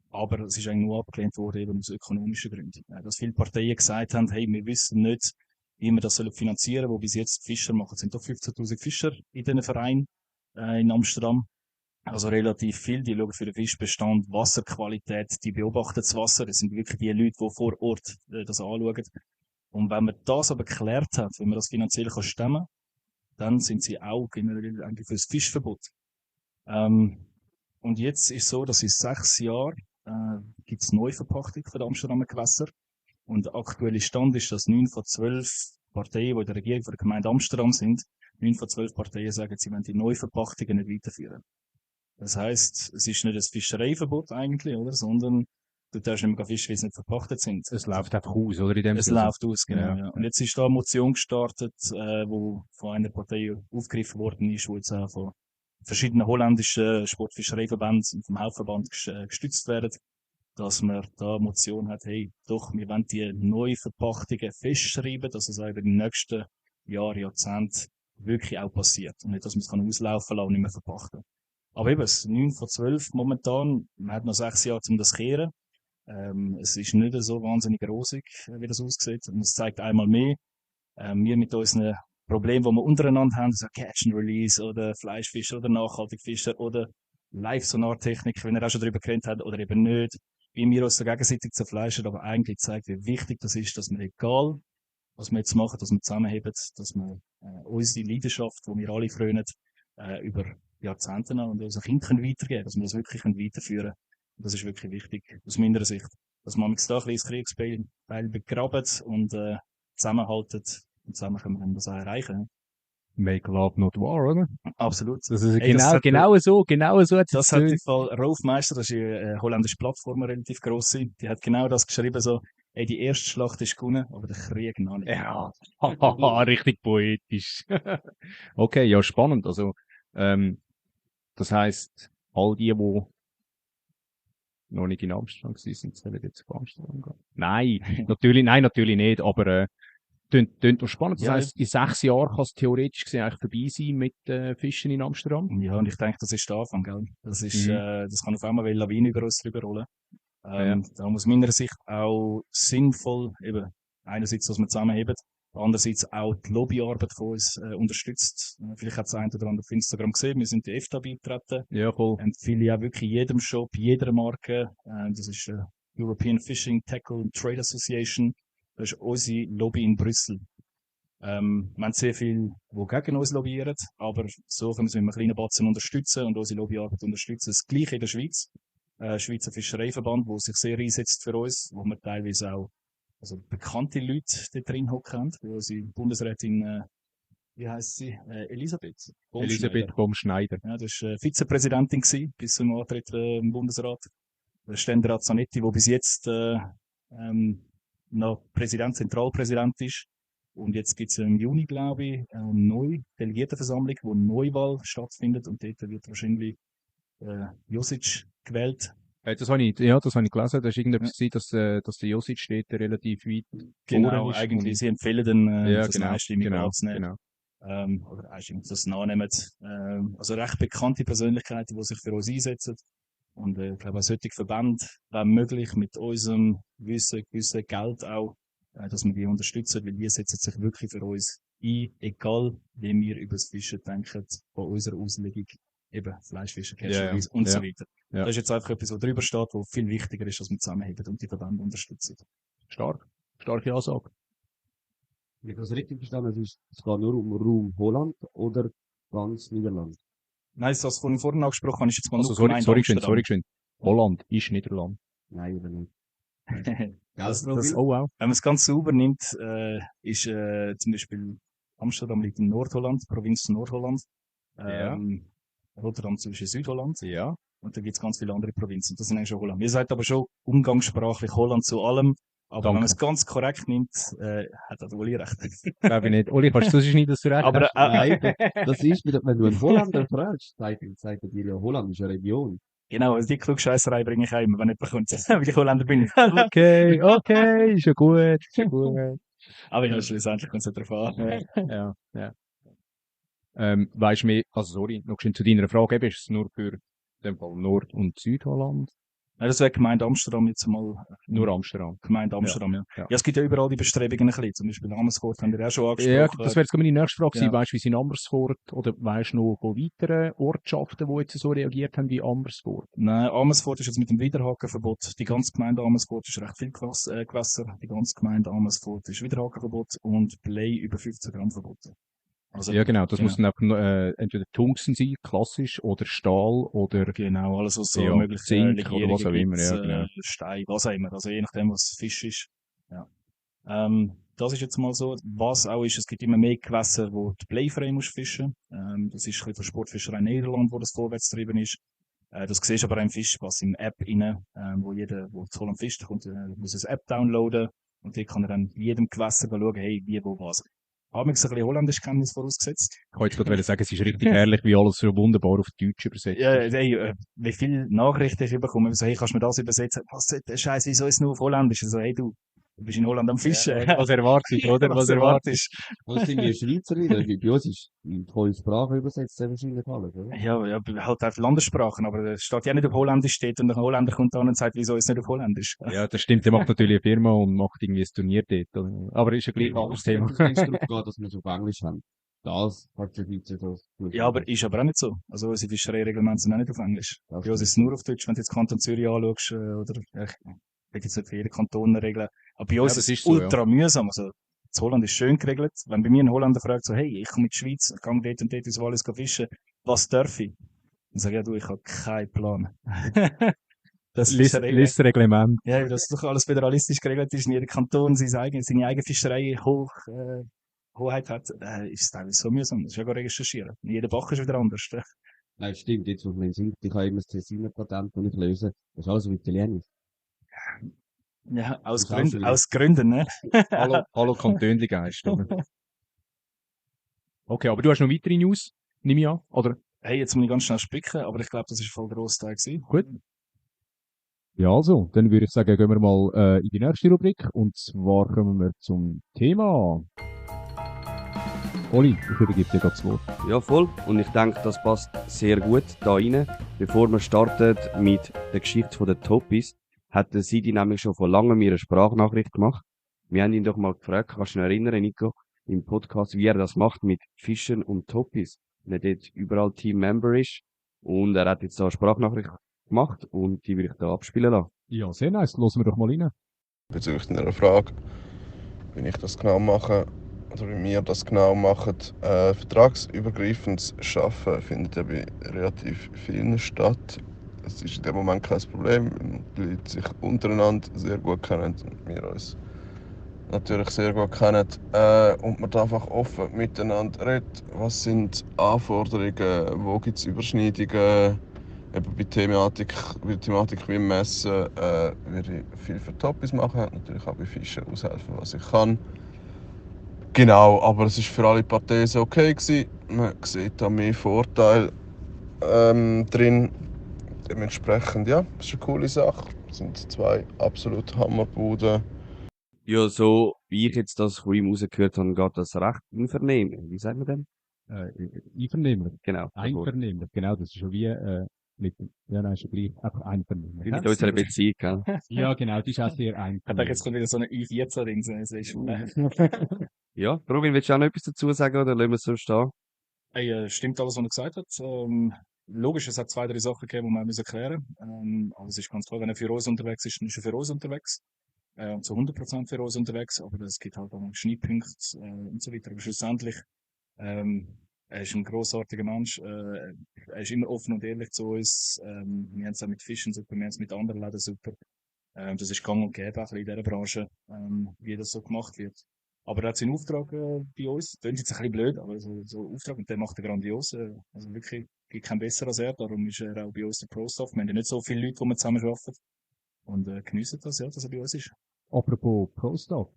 Aber es ist eigentlich nur abgelehnt worden, eben aus ökonomischen Gründen. Dass viele Parteien gesagt haben, hey, wir wissen nicht, wie wir das finanzieren sollen, wo bis jetzt die Fischer machen. Es sind doch 15.000 Fischer in diesen Verein, in Amsterdam. Also relativ viel. Die schauen für den Fischbestand, Wasserqualität, die beobachten das Wasser. Das sind wirklich die Leute, die vor Ort das anschauen. Und wenn man das aber geklärt hat, wenn man das finanziell kann stemmen, dann sind sie auch generell eigentlich für das Fischverbot. Ähm, und jetzt ist so, dass in 6 Jahren gibt es Neuverpachtung von den Amsterdamer Gewässer. Und der aktuelle Stand ist, dass 9 von 12 Parteien, die in der Regierung von der Gemeinde Amsterdam sind, 9 von 12 Parteien sagen, sie wollen die Neuverpachtungen nicht weiterführen. Das heisst, es ist nicht ein Fischereiverbot eigentlich, oder? Sondern du darfst nicht mehr fischen, weil sie nicht verpachtet sind. Es läuft einfach aus, oder? In dem Es Sinne. läuft aus, genau, Ja. ja. Und jetzt ist da eine Motion gestartet, wo von einer Partei aufgegriffen worden ist, wo jetzt auch von verschiedenen holländischen Sportfischereiverbänden und vom Hauptverband gestützt werden, dass man da eine Motion hat, hey, doch, wir wollen die Neuverpachtungen festschreiben, dass es auch über die nächsten Jahre, Jahrzehnte wirklich auch passiert. Und nicht, dass man es kann auslaufen lassen und nicht mehr verpachten. Aber eben, es 9 von 12 momentan, man hat noch 6 Jahre, um das zu kehren. Es ist nicht so wahnsinnig rosig, wie das aussieht. Und es zeigt einmal mehr, wir mit unseren Problemen, die wir untereinander haben, so Catch and Release oder Fleischfischer oder Nachhaltigfischer oder Live-Sonar-Technik, wenn ihr auch schon darüber geredet habt, oder eben nicht, wie wir uns so gegenseitig zerfleischen, aber eigentlich zeigt, wie wichtig das ist, dass wir egal, was wir jetzt machen, dass wir zusammenheben, dass wir unsere Leidenschaft, die wir alle frönen, über Jahrzehnte noch und unseren Kindern weitergeben, dass wir das wirklich weiterführen können. Und das ist wirklich wichtig, aus meiner Sicht. Dass man da ein bisschen das Kriegsbeil begraben und zusammenhalten und zusammen können wir dann das auch erreichen. Make love, not war, oder? Absolut. Das ist Hey, das genau so hat es Das hat im Fall Rolf Meister, das ist eine holländische Plattform, eine relativ grosse, die hat genau das geschrieben, so, ey, die erste Schlacht ist gewonnen, aber der Krieg noch nicht. Ja, richtig poetisch. Okay, ja, spannend. Also, das heisst, all die noch nicht in Amsterdam gewesen sind, sollen jetzt auf Amsterdam gehen. Nein, natürlich nicht, aber tönt noch spannend. Das Ja, heisst, in 6 Jahren kann es theoretisch gesehen eigentlich vorbei sein mit Fischen in Amsterdam. Ja, und ich denke, das ist der Anfang, gell? Das ist, Mhm. das kann auf einmal wie eine Lawine über uns drüber rollen. Ja. Da muss meiner Sicht auch sinnvoll, eben, einerseits, dass wir zusammenheben, andererseits auch die Lobbyarbeit von uns unterstützt. Vielleicht hat es ein oder andere auf Instagram gesehen, wir sind die EFTA beigetreten, Ja, voll. empfehle auch wirklich jedem Shop, jeder Marke, das ist European Fishing Tackle and Trade Association, das ist unsere Lobby in Brüssel. Wir haben sehr viel, die gegen uns lobbyieren, aber so können wir es mit einem kleinen Batzen unterstützen und unsere Lobbyarbeit unterstützen. Das Gleiche in der Schweiz. Schweizer Fischereiverband, der sich sehr einsetzt für uns, wo wir teilweise auch also bekannte Leute dort drin hocken haben, wie unsere Bundesrätin, wie heisst sie? Elisabeth Elisabeth Baumschneider. Ja, das war Vizepräsidentin gewesen, bis zum Antritt im Bundesrat. Der Ständerat Zanetti, der bis jetzt noch Zentralpräsident ist. Und jetzt gibt es im Juni, glaube ich, eine neue Delegiertenversammlung, wo eine Neuwahl stattfindet. Und dort wird wahrscheinlich Josic gewählt. Das habe ich gelesen. Da ist irgendetwas gesehen, dass der Josic steht relativ weit Genau, vorne ist. eigentlich. Sie empfehlen dann, das genau, einstimmig genau. Oder einstimmig das annehmen. Also recht bekannte Persönlichkeiten, die sich für uns einsetzen. Und ich glaube, auch solche Verbände, wenn möglich, mit unserem gewissen Geld auch, dass wir die unterstützen, weil die setzen sich wirklich für uns ein, egal wie wir über das Fischen denken, von unserer Auslegung, eben Fleischfischen, Catch-and-Release und so weiter. Ja. Das ist jetzt einfach etwas, was drüber steht, was viel wichtiger ist, dass wir zusammenheben und die Verbände unterstützen. Stark. Starke Ansage. Wenn ich das richtig verstanden habe, es geht nur um Raum Holland oder ganz Niederland. Nein, das, was ich vorhin angesprochen habe, ist jetzt mal Also, nur sorry, Gemeinde sorry, Amsterdam. schön. Holland ist Niederland. Nein, oder nicht. das, Oh, wow. wenn man es ganz sauber nimmt, ist zum Beispiel Amsterdam liegt in Nordholland, Provinz Nordholland. Rotterdam zum Beispiel Südholland. Ja. Und da gibt es ganz viele andere Provinzen. Das sind eigentlich schon Holland. Wir sagen aber schon umgangssprachlich Holland zu allem. Aber Danke. wenn man es ganz korrekt nimmt, hat der Uli recht. Glaube ich nicht. Uli, kannst du zuschneiden, dass du recht Aber, hast? Nein, das ist, wenn du einen Holländer fragst, sagt er dir ja, Holland ist eine Region. genau, also die Klugscheisserei bringe ich auch immer, wenn jemand kommt, weil ich Holländer bin. Okay, ist ja gut, ist ja gut. Aber ja, schlussendlich kommt es darauf an. Ja. Weisst du mehr, also sorry, noch schnell zu deiner Frage, eben, ist es nur für in dem Fall Nord- und Südholland? Nein, das wäre Gemeinde Amsterdam jetzt mal. Nur Amsterdam. Gemeinde Amsterdam, ja. Ja. Ja, es gibt ja überall die Bestrebungen ein bisschen. Zum Beispiel Amersfoort haben wir auch schon angesprochen. Ja, das wäre jetzt meine nächste Frage gewesen. Genau. Weisst du, wie sie in Amersfoort, oder weisst du noch von weiteren Ortschaften, die jetzt so reagiert haben wie Amersfoort? Nein, Amersfoort ist jetzt mit dem Wiederhakenverbot. Die ganze Gemeinde Amersfoort ist recht viel Gewässer. Die ganze Gemeinde Amersfoort ist Wiederhakenverbot und Blei über 15 Gramm verboten. Also, Ja, genau. Das muss dann einfach entweder Tungsten sein, klassisch, oder Stahl, oder genau, alles was so ja, mögliche Zink Legierungen oder was auch immer. gibt, Ja, genau. Stein, was auch immer. Also je nachdem, was Fisch ist. Ja. Das ist jetzt mal so. Was auch ist, es gibt immer mehr Gewässer, wo du bleifrei musst fischen. Das ist ein bisschen von Sportfischerei Niederland, wo das vorwärts getrieben ist. Das siehst du aber auch im Fischpass, im App rein, wo jeder, wo zu Holland fischt, kommt, muss eine App downloaden und dort kann er dann in jedem Gewässer schauen, hey, wie, wo, was. Haben wir ein bisschen holländisch Kenntnis vorausgesetzt? Ich wollte jetzt gerade sagen, es ist richtig herrlich, wie alles so wunderbar auf Deutsch übersetzt Ja, ist. hey, wie viele Nachrichten ich bekomme, so, hey, kannst du mir das übersetzen? Was soll der Scheiß, wieso ist es nur auf Holländisch? Also, hey, du bist in Holland am Fischen. Was erwartest du, oder? Was erwartest Und sind wir Schweizer wieder? Bei uns ist in tolle Sprache übersetzt, sehr wahrscheinlich alles, oder? Ja, halt auf Landessprachen, aber es steht ja nicht auf Holländisch steht und ein Holländer kommt an und sagt, wieso ist es nicht auf Holländisch? Ja, das stimmt. Der macht natürlich eine Firma und macht irgendwie ein Turnier dort. Oder? Aber ist ja gleich ein anderes Thema. Wenn es darauf geht, dass wir es auf Englisch haben. Das hat der Schweizer das gut. Ja, aber ist aber auch nicht so. Also unsere Fischereireglemente sind auch nicht auf Englisch. Das Bei uns ist es nur auf Deutsch, wenn du jetzt Kanton Zürich anschaust, oder, da gibt es nicht für jeden Kanton eine Regel. Aber bei uns Ja, das ist es ist so, ultra mühsam. Also, das Holland ist schön geregelt. Wenn bei mir ein Holländer fragt, so, hey, ich komme in die Schweiz, ich gehe dort und dort ins Wallis fischen, was darf ich? Dann sage ich, ja, du, ich habe keinen Plan. Das Lies das Reglement. ja, weil das doch alles föderalistisch geregelt ist, in jedem Kanton seine eigene Fischerei Hoheit hat, ist es teilweise so mühsam. Das ist ja gar recherchieren. Jeder Bach ist wieder anders. Nein, stimmt, jetzt, wo man singt, ich habe immer das Tessiner Patent, das ich löse. Das ist alles auf Italienisch. Ja, Das ist auch schwierig. aus Gründen, ne? Hallo Kantönli-Geist. oder? Okay, aber du hast noch weitere News, nehme ich an, oder? Hey, jetzt muss ich ganz schnell spicken, aber ich glaube, das ist voll gross Teil gewesen. Gut. Ja, also, dann würde ich sagen, gehen wir mal in die nächste Rubrik. Und zwar kommen wir zum Thema. Oli, ich übergebe dir das Wort. Ja, voll. Und ich denke, das passt sehr gut da rein. Bevor wir starten mit der Geschichte der Topis, hat der Sidi nämlich schon vor langem mir eine Sprachnachricht gemacht. Wir haben ihn doch mal gefragt, kannst du dich erinnern, Nico, im Podcast, wie er das macht mit Fischen und Topis. Wenn er dort überall Team-Member ist. Und er hat jetzt da eine Sprachnachricht gemacht und die will ich da abspielen lassen. Ja, sehr nice. Lassen wir doch mal rein. Bezüglich deiner Frage, wie ich das genau mache oder wie wir das genau machen. Vertragsübergreifendes Arbeiten findet ja bei relativ vielen statt. Es ist in dem Moment kein Problem, weil die Leute sich untereinander sehr gut kennen und wir uns natürlich sehr gut kennen. Und man da einfach offen miteinander redet. Was sind Anforderungen, wo gibt es Überschneidungen? Eben bei Thematik wie im Messen würde ich viel für Topis machen, natürlich auch bei Fischen aushelfen, was ich kann. Genau, aber es war für alle Parteien okay gewesen. Man sieht da mehr Vorteile drin. Dementsprechend, ja, es ist eine coole Sache. Es sind zwei absolut Hammerbuden. Ja, so wie ich jetzt das von ihm rausgehört habe, geht das recht einvernehmen. Wie sagt man denn? Einvernehmlich. Genau. Einvernehmlich, genau. Das ist schon wie mit, ja, nein, ist schon gleich, einfach einvernehmlich. Wie mit unserer Beziehung, gell? Ja, genau, die ist auch sehr Ich denke, einvernehmlich. jetzt kommt wieder so eine U14-Ding, so eine Schule. Ja, Robin, willst du auch noch etwas dazu sagen oder lassen wir es so stehen? Hey, stimmt alles, was er gesagt hat. Logisch, es hat 2, 3 Sachen gegeben, die wir müssen klären. Aber es ist ganz klar, wenn er für uns unterwegs ist, dann ist er für uns unterwegs. Und zu 100% für uns unterwegs. Aber es gibt halt auch noch Schnittpunkte und so weiter. Aber schlussendlich, er ist ein grossartiger Mensch. Er ist immer offen und ehrlich zu uns. Wir haben es auch mit Fischen super, wir haben es mit anderen Läden super. Das ist gang und gäbe auch ein bisschen in dieser Branche, wie das so gemacht wird. Aber er hat seinen Auftrag bei uns. Klingt jetzt ein bisschen blöd, aber so Auftrag, und der macht er grandios. Also wirklich, gibt keinen besser als er. Darum ist er auch bei uns der Pro-Staff. Wir haben ja nicht so viele Leute, die wir zusammen arbeiten. Und geniessen das, ja, dass er bei uns ist. Apropos Pro-Staff,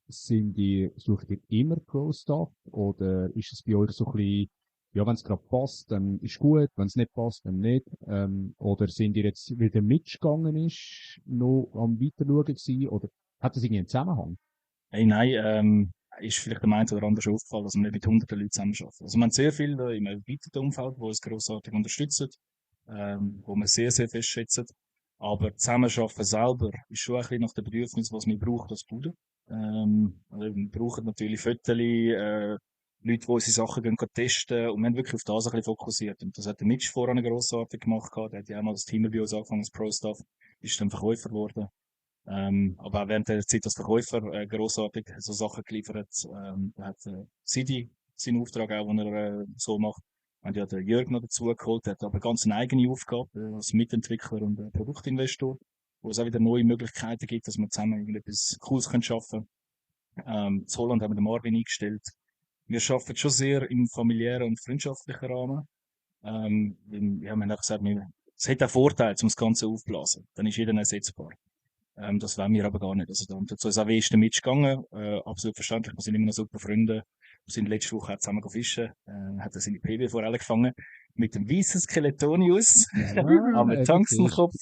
sucht ihr immer Pro-Staff oder ist es bei euch so ein bisschen, ja, wenn es gerade passt, dann ist gut, wenn es nicht passt, dann nicht, oder sind ihr jetzt, weil der Mitch gegangen ist, noch am Weiterschauen gewesen, oder hat das irgendwie einen Zusammenhang? Hey, nein, ist vielleicht dem einen oder anderen schon aufgefallen, dass wir nicht mit hunderten Leuten zusammenarbeiten. Also, wir haben sehr viele im erweiterten Umfeld, die uns grossartig unterstützen, wo wir sehr, sehr fest schätzen. Aber Zusammenarbeiten selber ist schon ein bisschen nach dem Bedürfnis, was wir brauchen als Bude. Also wir brauchen natürlich Fotos, Leute, die unsere Sachen gehen testen. Und wir haben wirklich auf das ein bisschen fokussiert. Und das hat der Mitch vorher grossartig gemacht gehabt. Der hat ja auch mal das Team bei uns angefangen als Pro-Staff, ist dann Verkäufer geworden. Aber auch während der Zeit als Verkäufer grossartig so Sachen geliefert. Da hat Sidi seinen Auftrag auch, den er so macht. Wir haben ja den Jörg noch dazu geholt, der hat aber ganz eine eigene Aufgabe als Mitentwickler und Produktinvestor, wo es auch wieder neue Möglichkeiten gibt, dass wir zusammen irgendetwas Cooles schaffen können. In Holland haben wir den Marvin eingestellt. Wir arbeiten schon sehr im familiären und freundschaftlichen Rahmen. Ja, wir haben auch gesagt, es hat auch Vorteile, um das Ganze aufzublasen. Dann ist jeder ersetzbar. Das wollen wir aber gar nicht. Also, da dazu ist auch Westen mitgegangen. Absolut verständlich. Wir sind immer noch super Freunde. Wir sind letzte Woche auch zusammen fischen. Hat er seine PB-Forelle gefangen. Mit dem weißen Skeletonius. Am Tungstenkopf.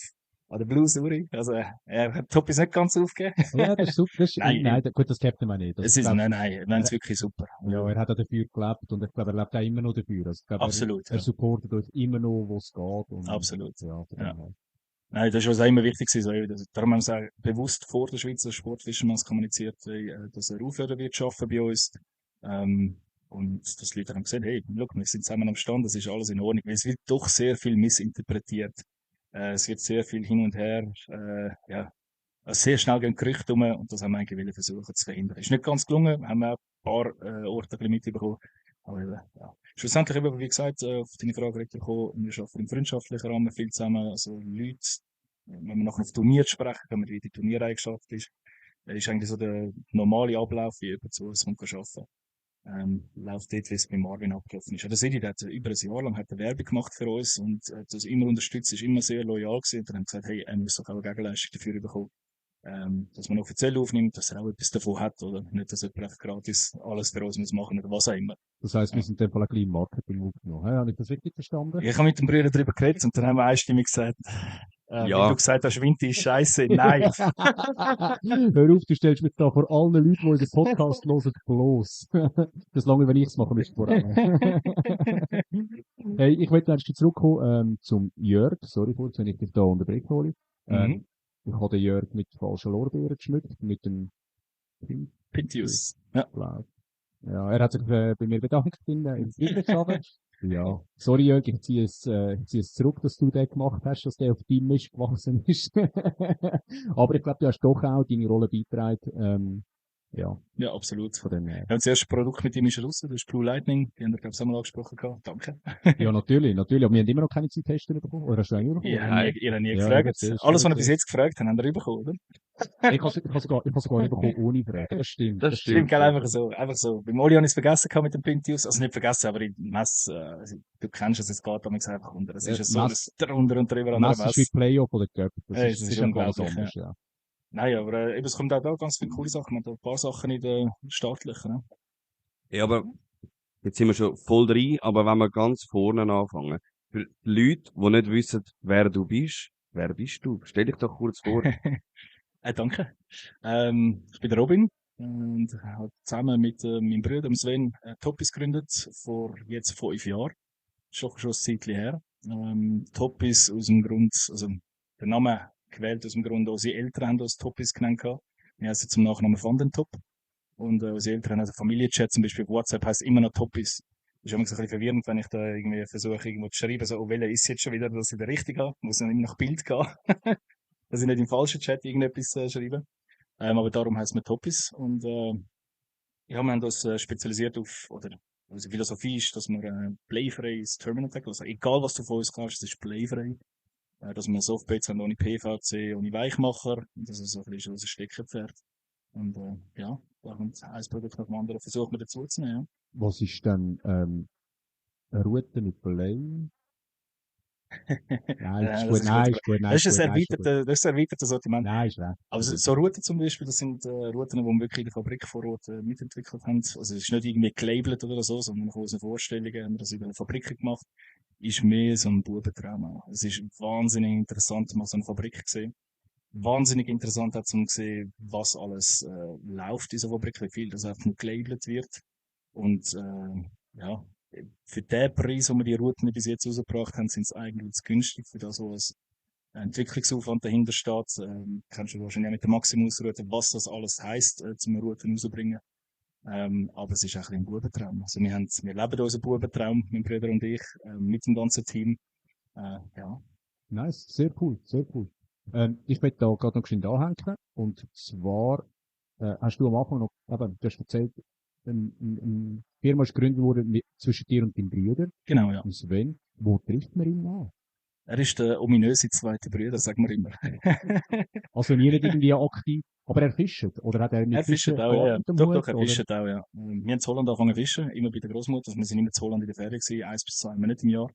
An der Blue Suri. Also, er hat Toppis nicht ganz aufgegeben. Ja, das ist super. Das ist, Nein, nein, gut, das kennt man nicht. Das Es ist, nein, wir haben es wirklich super. ja, er hat auch dafür gelebt und ich glaube, er lebt auch immer noch dafür. Also, ich glaube, Absolut, er ja. supportet euch immer noch, wo es geht. Und, Absolut. ja, von Ja. dem her. Nein, das ist uns auch immer wichtig gewesen. Darum haben wir es auch bewusst vor der Schweizer Sportfischermanns kommuniziert, dass er aufhören wird zu arbeiten bei uns. Und dass die Leute haben gesagt, hey, schau, wir sind zusammen am Stand, das ist alles in Ordnung. Weil es wird doch sehr viel missinterpretiert. Es wird sehr viel hin und her, ja, also sehr schnell gehen Gerüchte um und das haben wir eigentlich wollen versuchen zu verhindern. Ist nicht ganz gelungen, haben wir auch ein paar Orte ein bisschen mitbekommen. Aber eben, ja. Schlussendlich eben, wie gesagt, auf deine Frage gekommen, wir arbeiten im freundschaftlichen Rahmen viel zusammen, also Leute, wenn wir nachher auf Turnier sprechen, können wir, wie die Turniereigenschaft ist eigentlich so der normale Ablauf, wie jemand zu uns kommt arbeiten. Läuft dort, wie es bei Marvin abgelaufen ist. Ja, der Sidi, der hat über ein Jahr lang hat er Werbung gemacht für uns und das immer unterstützt, ist immer sehr loyal gewesen und dann haben gesagt, hey, er muss doch auch eine Gegenleistung dafür bekommen. Dass man offiziell aufnimmt, dass er auch etwas davon hat, oder nicht, dass jemand einfach gratis alles für uns muss machen oder was auch immer. Das heisst, wir sind in dem Fall ein bisschen im Marketing aufgenommen. Habe ich das richtig verstanden? Ich habe mit dem Bruder darüber geredet und dann haben wir einstimmig gesagt, Ja. wie du gesagt hast, Winti ist scheiße. Nein. Hör auf, du stellst mich da vor allen Leuten, die unseren Podcast hören, bloß. Das lange, wenn ich es mache, müsste vor allem. Hey, ich möchte erst zurückkommen zum Jörg. Sorry, kurz, wenn ich dich da unterbreche, Oli. Ich habe den Jörg mit falschen Lorbeeren geschmückt, mit dem Pintius. Ja. Ja, er hat sich bei mir bedankt im Friedrichshafen. Ja, sorry Jörg, ich ziehe es zurück, dass du den gemacht hast, dass der auf deinem Mist gewachsen ist. Aber ich glaube, du hast doch auch deine Rolle beigetragen. Ja. Ja, absolut. Von dem her. Ja, das erste Produkt mit ihm ist raus, das ist Blue Lightning. Die haben wir, glaube ich, auch mal angesprochen gehabt. Danke. Ja, natürlich. Aber wir haben immer noch keine Zeit testen bekommen. Oder hast du eigentlich bekommen? Ja, ihr habt nie Ja, gefragt. das ist Alles, was schon ihr bis jetzt gefragt habt, habt ihr bekommen, oder? Ich habe sogar nicht bekommen, ohne Fragen. Das stimmt. Das Stimmt, gell, einfach so. Beim Oli habe ich es vergessen gehabt mit dem Pintius. Also nicht vergessen, aber in Messe, du kennst es, es geht damals einfach unter. Es ist ja so, Mess- das drunter und drüber an der Messe ist wie Messe. Playoff oder Cup. Das Hey, ist, es das ist ist ganz unglaublich, anders, ja. Nein, aber eben, es kommt auch da ganz viele coole Sachen. Man hat ein paar Sachen in den Startlöchern. Ne? Ja, aber jetzt sind wir schon voll drin, aber wenn wir ganz vorne anfangen. Für die Leute, die nicht wissen, wer du bist, wer bist du? Stell dich doch kurz vor. Danke. Ich bin der Robin und habe zusammen mit meinem Bruder dem Sven Toppis gegründet, vor jetzt 5 Jahren. Schon ein Zeitchen her. Toppis aus dem Grund, also der Name gewählt aus dem Grund, unsere Eltern haben uns Toppis genannt gehabt. Wir heißen zum Nachnamen Van den Top. Und unsere Eltern haben also Familienchat, zum Beispiel auf WhatsApp heisst immer noch Toppis. Das ist immer so ein bisschen verwirrend, wenn ich da irgendwie versuche, irgendwo zu schreiben, so, oh, welcher ist jetzt schon wieder, dass ich den richtig habe. Muss dann immer nach Bild gehen. Dass ich nicht im falschen Chat irgendetwas schreibe. Aber darum heisst man Toppis. Und ja, wir haben uns spezialisiert auf, oder unsere Philosophie ist, dass wir playfreies Terminal tacken, also egal was du von uns kannst, es ist playfrei. Dass wir Softbaits haben ohne PVC, ohne Weichmacher. Und das ist so ein bisschen unser Steckenpferd. Und ja, da kommt ein Produkt nach dem anderen, versuchen wir dazu zu nehmen. Was ist denn, eine Route mit Play? Nein, ist Das gut, ist nein, gut. ist gut, nein, Das ist ist ein gut, nein, ist gut. das ist ein erweitertes Sortiment. Nein, ist recht. Aber so Routen zum Beispiel, das sind Routen, die wir wirklich in der Fabrik vor Ort mitentwickelt haben. Also es ist nicht irgendwie gelabelt oder so, sondern nach unseren Vorstellungen haben wir das in der Fabrik gemacht. Ist mehr so ein Bubentraum auch. Es ist wahnsinnig interessant, mal so eine Fabrik gesehen. Wahnsinnig interessant auch zum sehen, was alles läuft in so einer Fabrik, wie viel das einfach nur gelabelt wird. Und ja, für den Preis, den wir die Routen bis jetzt rausgebracht haben, sind es eigentlich zu günstig für das, was Entwicklungsaufwand dahinter steht. Kennst du wahrscheinlich auch mit der Maximus-Route, was das alles heisst, zum Routen rauszubringen. Aber es ist auch ein Bubentraum. Also wir leben unseren Bubentraum, mein Bruder und ich, mit dem ganzen Team. Ja. Nice, sehr cool, sehr cool. Ich möchte da gerade noch schnell anhängen. Und zwar, hast du am Anfang noch, eben, du hast erzählt, eine Firma ist gegründet worden zwischen dir und deinem Bruder, Genau, ja. und Sven. Wo trifft man ihn an? Er ist der ominöse zweite Bruder, sagen wir immer. Also nie nicht irgendwie aktiv, aber er fischt. Oder hat er mit Er fischt Fischen auch, ja. mit dem Doch, Hut, doch, er oder? fischt auch, ja. Wir haben in Holland angefangen zu fischen, immer bei der Großmutter. Also wir sind immer zu Holland in der Ferien gewesen, 1 bis 2 Monate im Jahr.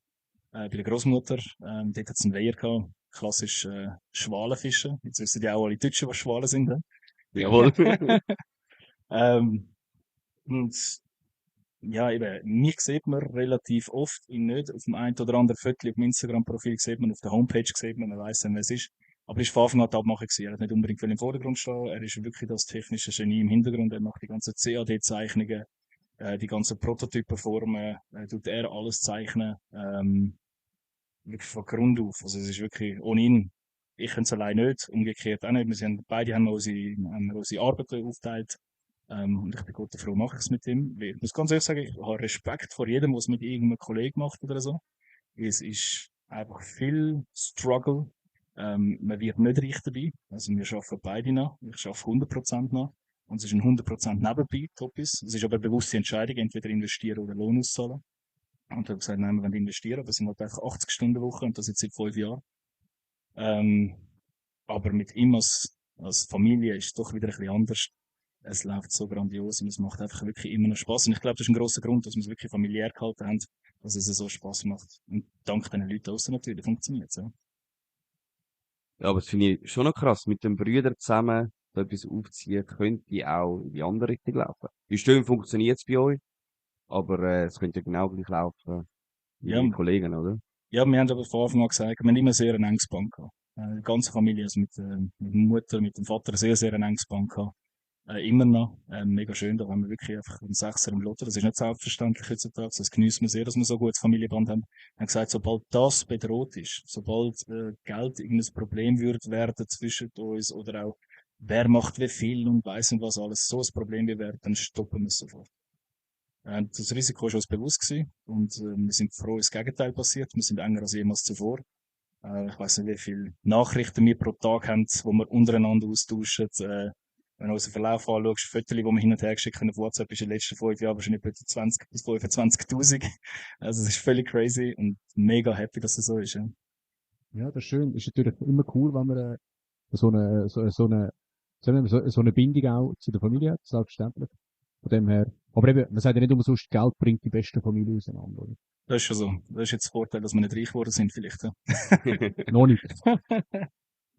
Bei der Großmutter, dort hat es einen Weiher gehabt. Klassisch, Schwalenfischen. Jetzt wissen ja auch alle Deutschen, was Schwalen sind, ne? Jawohl. Und ja, eben, mich sieht man relativ oft, ihn nicht. Auf dem einen oder anderen Foto auf dem Instagram-Profil sieht man, auf der Homepage sieht man weiss dann, wer es ist. Aber er war von Anfang an die Abmachung gewesen. Er hat nicht unbedingt viel im Vordergrund stehen. Er ist wirklich das technische Genie im Hintergrund. Er macht die ganzen CAD-Zeichnungen, die ganzen Prototypenformen, tut er alles zeichnen, wirklich von Grund auf. Also es ist wirklich, ohne ihn, ich könnte es allein nicht, umgekehrt auch nicht. Beide haben unsere Arbeit aufgeteilt. Und ich bin gut froh, mache ich es mit ihm. Ich muss ganz ehrlich sagen, ich habe Respekt vor jedem, was mit irgendeinem Kollegen macht oder so. Es ist einfach viel Struggle. Man wird nicht reich dabei. Also wir arbeiten beide noch. Ich arbeite 100% noch. Und es ist ein 100% nebenbei, top ist. Es ist aber eine bewusste Entscheidung, entweder investieren oder Lohn auszahlen. Und ich habe gesagt, nein, wir wollen investieren. Das sind halt einfach 80-Stunden-Woche und das jetzt seit 5 Jahren. Aber mit ihm als Familie ist es doch wieder ein bisschen anders. Es läuft so grandios und es macht einfach wirklich immer noch Spaß. Und ich glaube, das ist ein grosser Grund, dass wir es wirklich familiär gehalten haben, dass es so Spaß macht. Und dank den Leuten aussen natürlich funktioniert es, ja. Ja, aber das finde ich schon noch krass. Mit den Brüdern zusammen so etwas aufziehen, könnte auch in die andere Richtung laufen. Wie schön funktioniert es bei euch? Aber es könnte genau gleich laufen wie Ja, die Kollegen, oder? ja, wir haben aber von Anfang an gesagt, wir haben immer sehr ein enges Band gehabt. Die ganze Familie, also mit der Mutter, mit dem Vater, sehr ein enges Band gehabt. Immer noch. Mega schön, da haben wir wirklich einfach einen Sechser im Lotto. Das ist nicht selbstverständlich heutzutage. Das genießen wir sehr, dass wir so ein gutes Familienband haben. Wir haben gesagt, sobald das bedroht ist, sobald Geld irgendein Problem wird werden zwischen uns oder auch wer macht wie viel und weiss nicht was alles, so ein Problem wird, dann stoppen wir es sofort. Das Risiko war uns bewusst gewesen und wir sind froh, das Gegenteil passiert. Wir sind enger als jemals zuvor. Ich weiss nicht, wie viele Nachrichten wir pro Tag haben, wo wir untereinander austauschen. Wenn du unseren Verlauf anschaust, Fotos, die wir hin und her geschickt haben auf WhatsApp, ist in den letzten 5 Jahren wahrscheinlich etwa 20 bis 25.000. Also es ist völlig crazy und mega happy, dass es so ist. Ja. Ja, das ist schön. Ist natürlich immer cool, wenn man so eine Bindung auch zu der Familie hat, selbstverständlich. Von dem her. Aber eben, man sagt ja nicht umsonst, Geld bringt die beste Familie auseinander, oder? Das ist schon so. Das ist jetzt der Vorteil, dass wir nicht reich geworden sind, vielleicht. Ja. Noch nicht.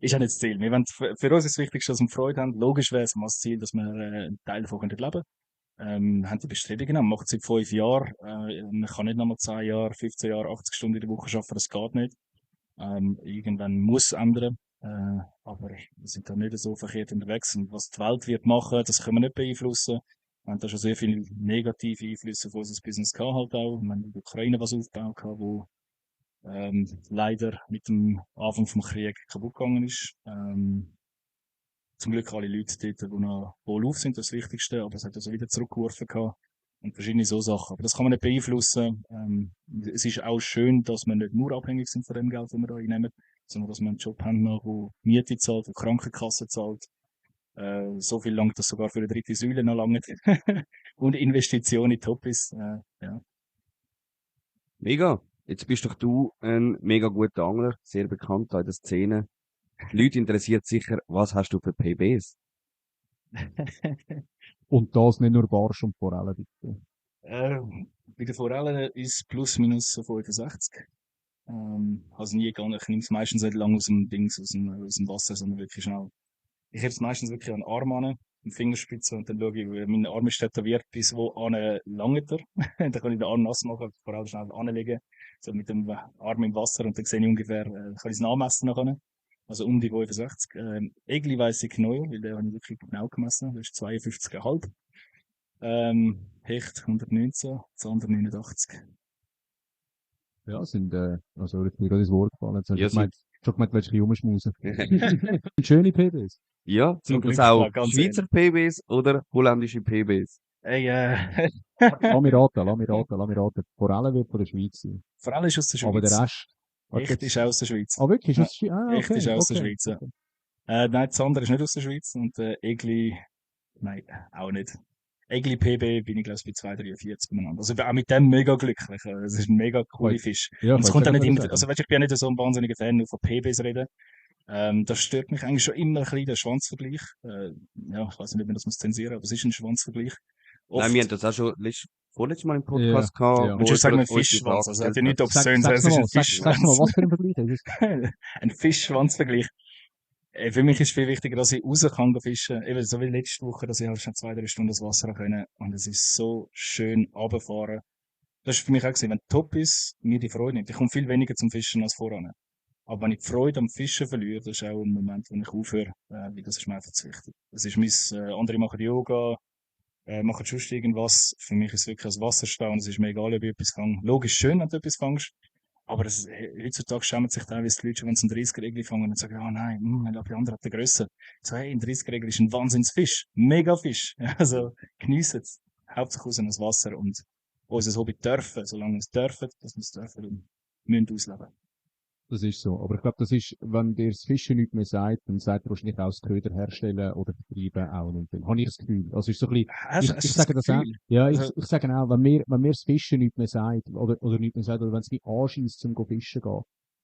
Ist ja nicht das Ziel. Wir wollen, für uns ist das Wichtigste, dass wir Freude haben. Logisch wäre es mal das Ziel, dass wir einen Teil davon leben können. Haben die Bestrebungen, man macht es seit 5 Jahren. Man kann nicht nochmal 10 Jahre, 15 Jahre, 80 Stunden in der Woche arbeiten, das geht nicht. Irgendwann muss es ändern. Aber wir sind da nicht so verkehrt unterwegs. Und was die Welt wird machen, das können wir nicht beeinflussen. Wir haben da schon sehr viele negative Einflüsse auf unser Business gehabt, halt auch. Wir haben in der Ukraine was aufgebaut gehabt, wo leider mit dem Anfang vom Krieg kaputt gegangen ist. zum Glück alle Leute dort, die noch wohlauf sind, das Wichtigste, aber es hat also wieder zurückgeworfen gehabt und verschiedene so Sachen. Aber das kann man nicht beeinflussen. Es ist auch schön, dass wir nicht nur abhängig sind von dem Geld, das wir da einnehmen, sondern dass wir einen Job haben, noch, der Miete zahlt, der Krankenkasse zahlt. So viel langt das sogar für eine dritte Säule noch lange. Und Investitionen in Toppis, ja. Mega. Jetzt bist doch du ein mega guter Angler, sehr bekannt in der Szene. Die Leute interessiert sicher, was hast du für PBs? Und das nicht nur Barsch und Forellen, bitte. Bei den Forellen ist plus minus so 65. Also nie gar nicht. Ich nehme es meistens nicht lang aus dem Dings, aus dem Wasser, sondern wirklich schnell. Ich habe es meistens wirklich an den Arm an, an Fingerspitze, und dann schaue ich, wie mein Arm ist tätowiert, bis wo an langt er. Dann kann ich den Arm nass machen, vor allem schnell anlegen, so mit dem Arm im Wasser, und dann sehe ich ungefähr, kann ich es nachmessen nachher. Also um die 65. Egli weiss ich genau, weil der habe ich wirklich genau gemessen. Das ist 52,5. Hecht 119, Zander 89. Ja, also, jetzt mir gerade ins Wort gefallen. Jetzt habe Ja, ich schon gemeint, willst du ein bisschen rumschmusen. Schöne PBs. Ja, sind Zum das Glück, auch ja, ganz Schweizer PBs oder holländische PBs? Ey, Lass mich raten. Forellen wird von der Schweiz sein. vor allem ist aus der Aber der Schweiz. Rest. Warte, Hecht jetzt- ist auch aus der Schweiz. Ah, wirklich? Ist Ja. aus der Schweiz? Ah, Hecht okay. ist auch aus der okay, Schweiz, ja. okay. Nein, Zander ist nicht aus der Schweiz, und Egli, nein, auch nicht. Egli PB bin ich, glaube ich, bei 2,43 beieinander. Also ich bin auch mit dem mega glücklich. Es ist ein mega cooler Cool. Fisch. Ja, Und es ich kommt wollte auch nicht gerade immer, sagen. also weißt, ich bin ja nicht so ein wahnsinniger Fan, nur von PBs reden. Das stört mich eigentlich schon immer ein bisschen, der Schwanzvergleich. Ja, ich weiß nicht, ob man das muss zensieren, aber es ist ein Schwanzvergleich. Nein, wir haben das auch schon vorletztes Mal im Ja, Podcast gehabt, ja. Und wo schon sagen wir jemand uns die Fischschwanz, Frage also hat gestellt ja hat. nichts Obszönes, Sag's es ist ein mal, sag's mal, was für ein Vergleich ist es? Ein Fischschwanzvergleich. Für mich ist viel wichtiger, dass ich raus kann gehen fischen. Eben so wie letzte Woche, dass ich halt schon 2, 3 Stunden das Wasser können. Und es ist so schön runterfahren. Das ist für mich auch gesehen, wenn top ist, mir die Freude nimmt. Ich komme viel weniger zum Fischen als voran. Aber wenn ich die Freude am Fischen verliere, das ist auch ein Moment, wo ich aufhöre, weil das ist mir einfach zu wichtig. Das ist andere machen Yoga, machen sonst irgendwas. Für mich ist es wirklich das Wasser stehen, und es ist mir egal, ob ich etwas fange. Logisch schön, wenn du etwas fängst. Aber heutzutage schämen sich teilweise die Leute schon, wenn sie einen 30er-Egli fangen und sagen, ah nein, ich glaube, die andere hat den grösser. So, hey, ein 30er-Egli ist ein Wahnsinnsfisch. Mega Fisch. Also, geniessen es. Hauptsächlich aus ins Wasser, und unser Hobby dürfen, solange wir es dürfen, dass wir es dürfen, und müssen ausleben. Das ist so. Aber ich glaube, das ist, wenn dir das Fischen nicht mehr sagt, dann sagt er wahrscheinlich auch das Köder herstellen oder vertreiben auch nicht. Dann habe ich das Gefühl. Also, es ist so ein bisschen, Hast ich sage das auch. Gefühl? Ja, Also- ich sage auch, wenn mir das Fischen nicht mehr sagt, oder nicht mehr sagt, oder wenn es mich anschießt, zum go fischen gehen,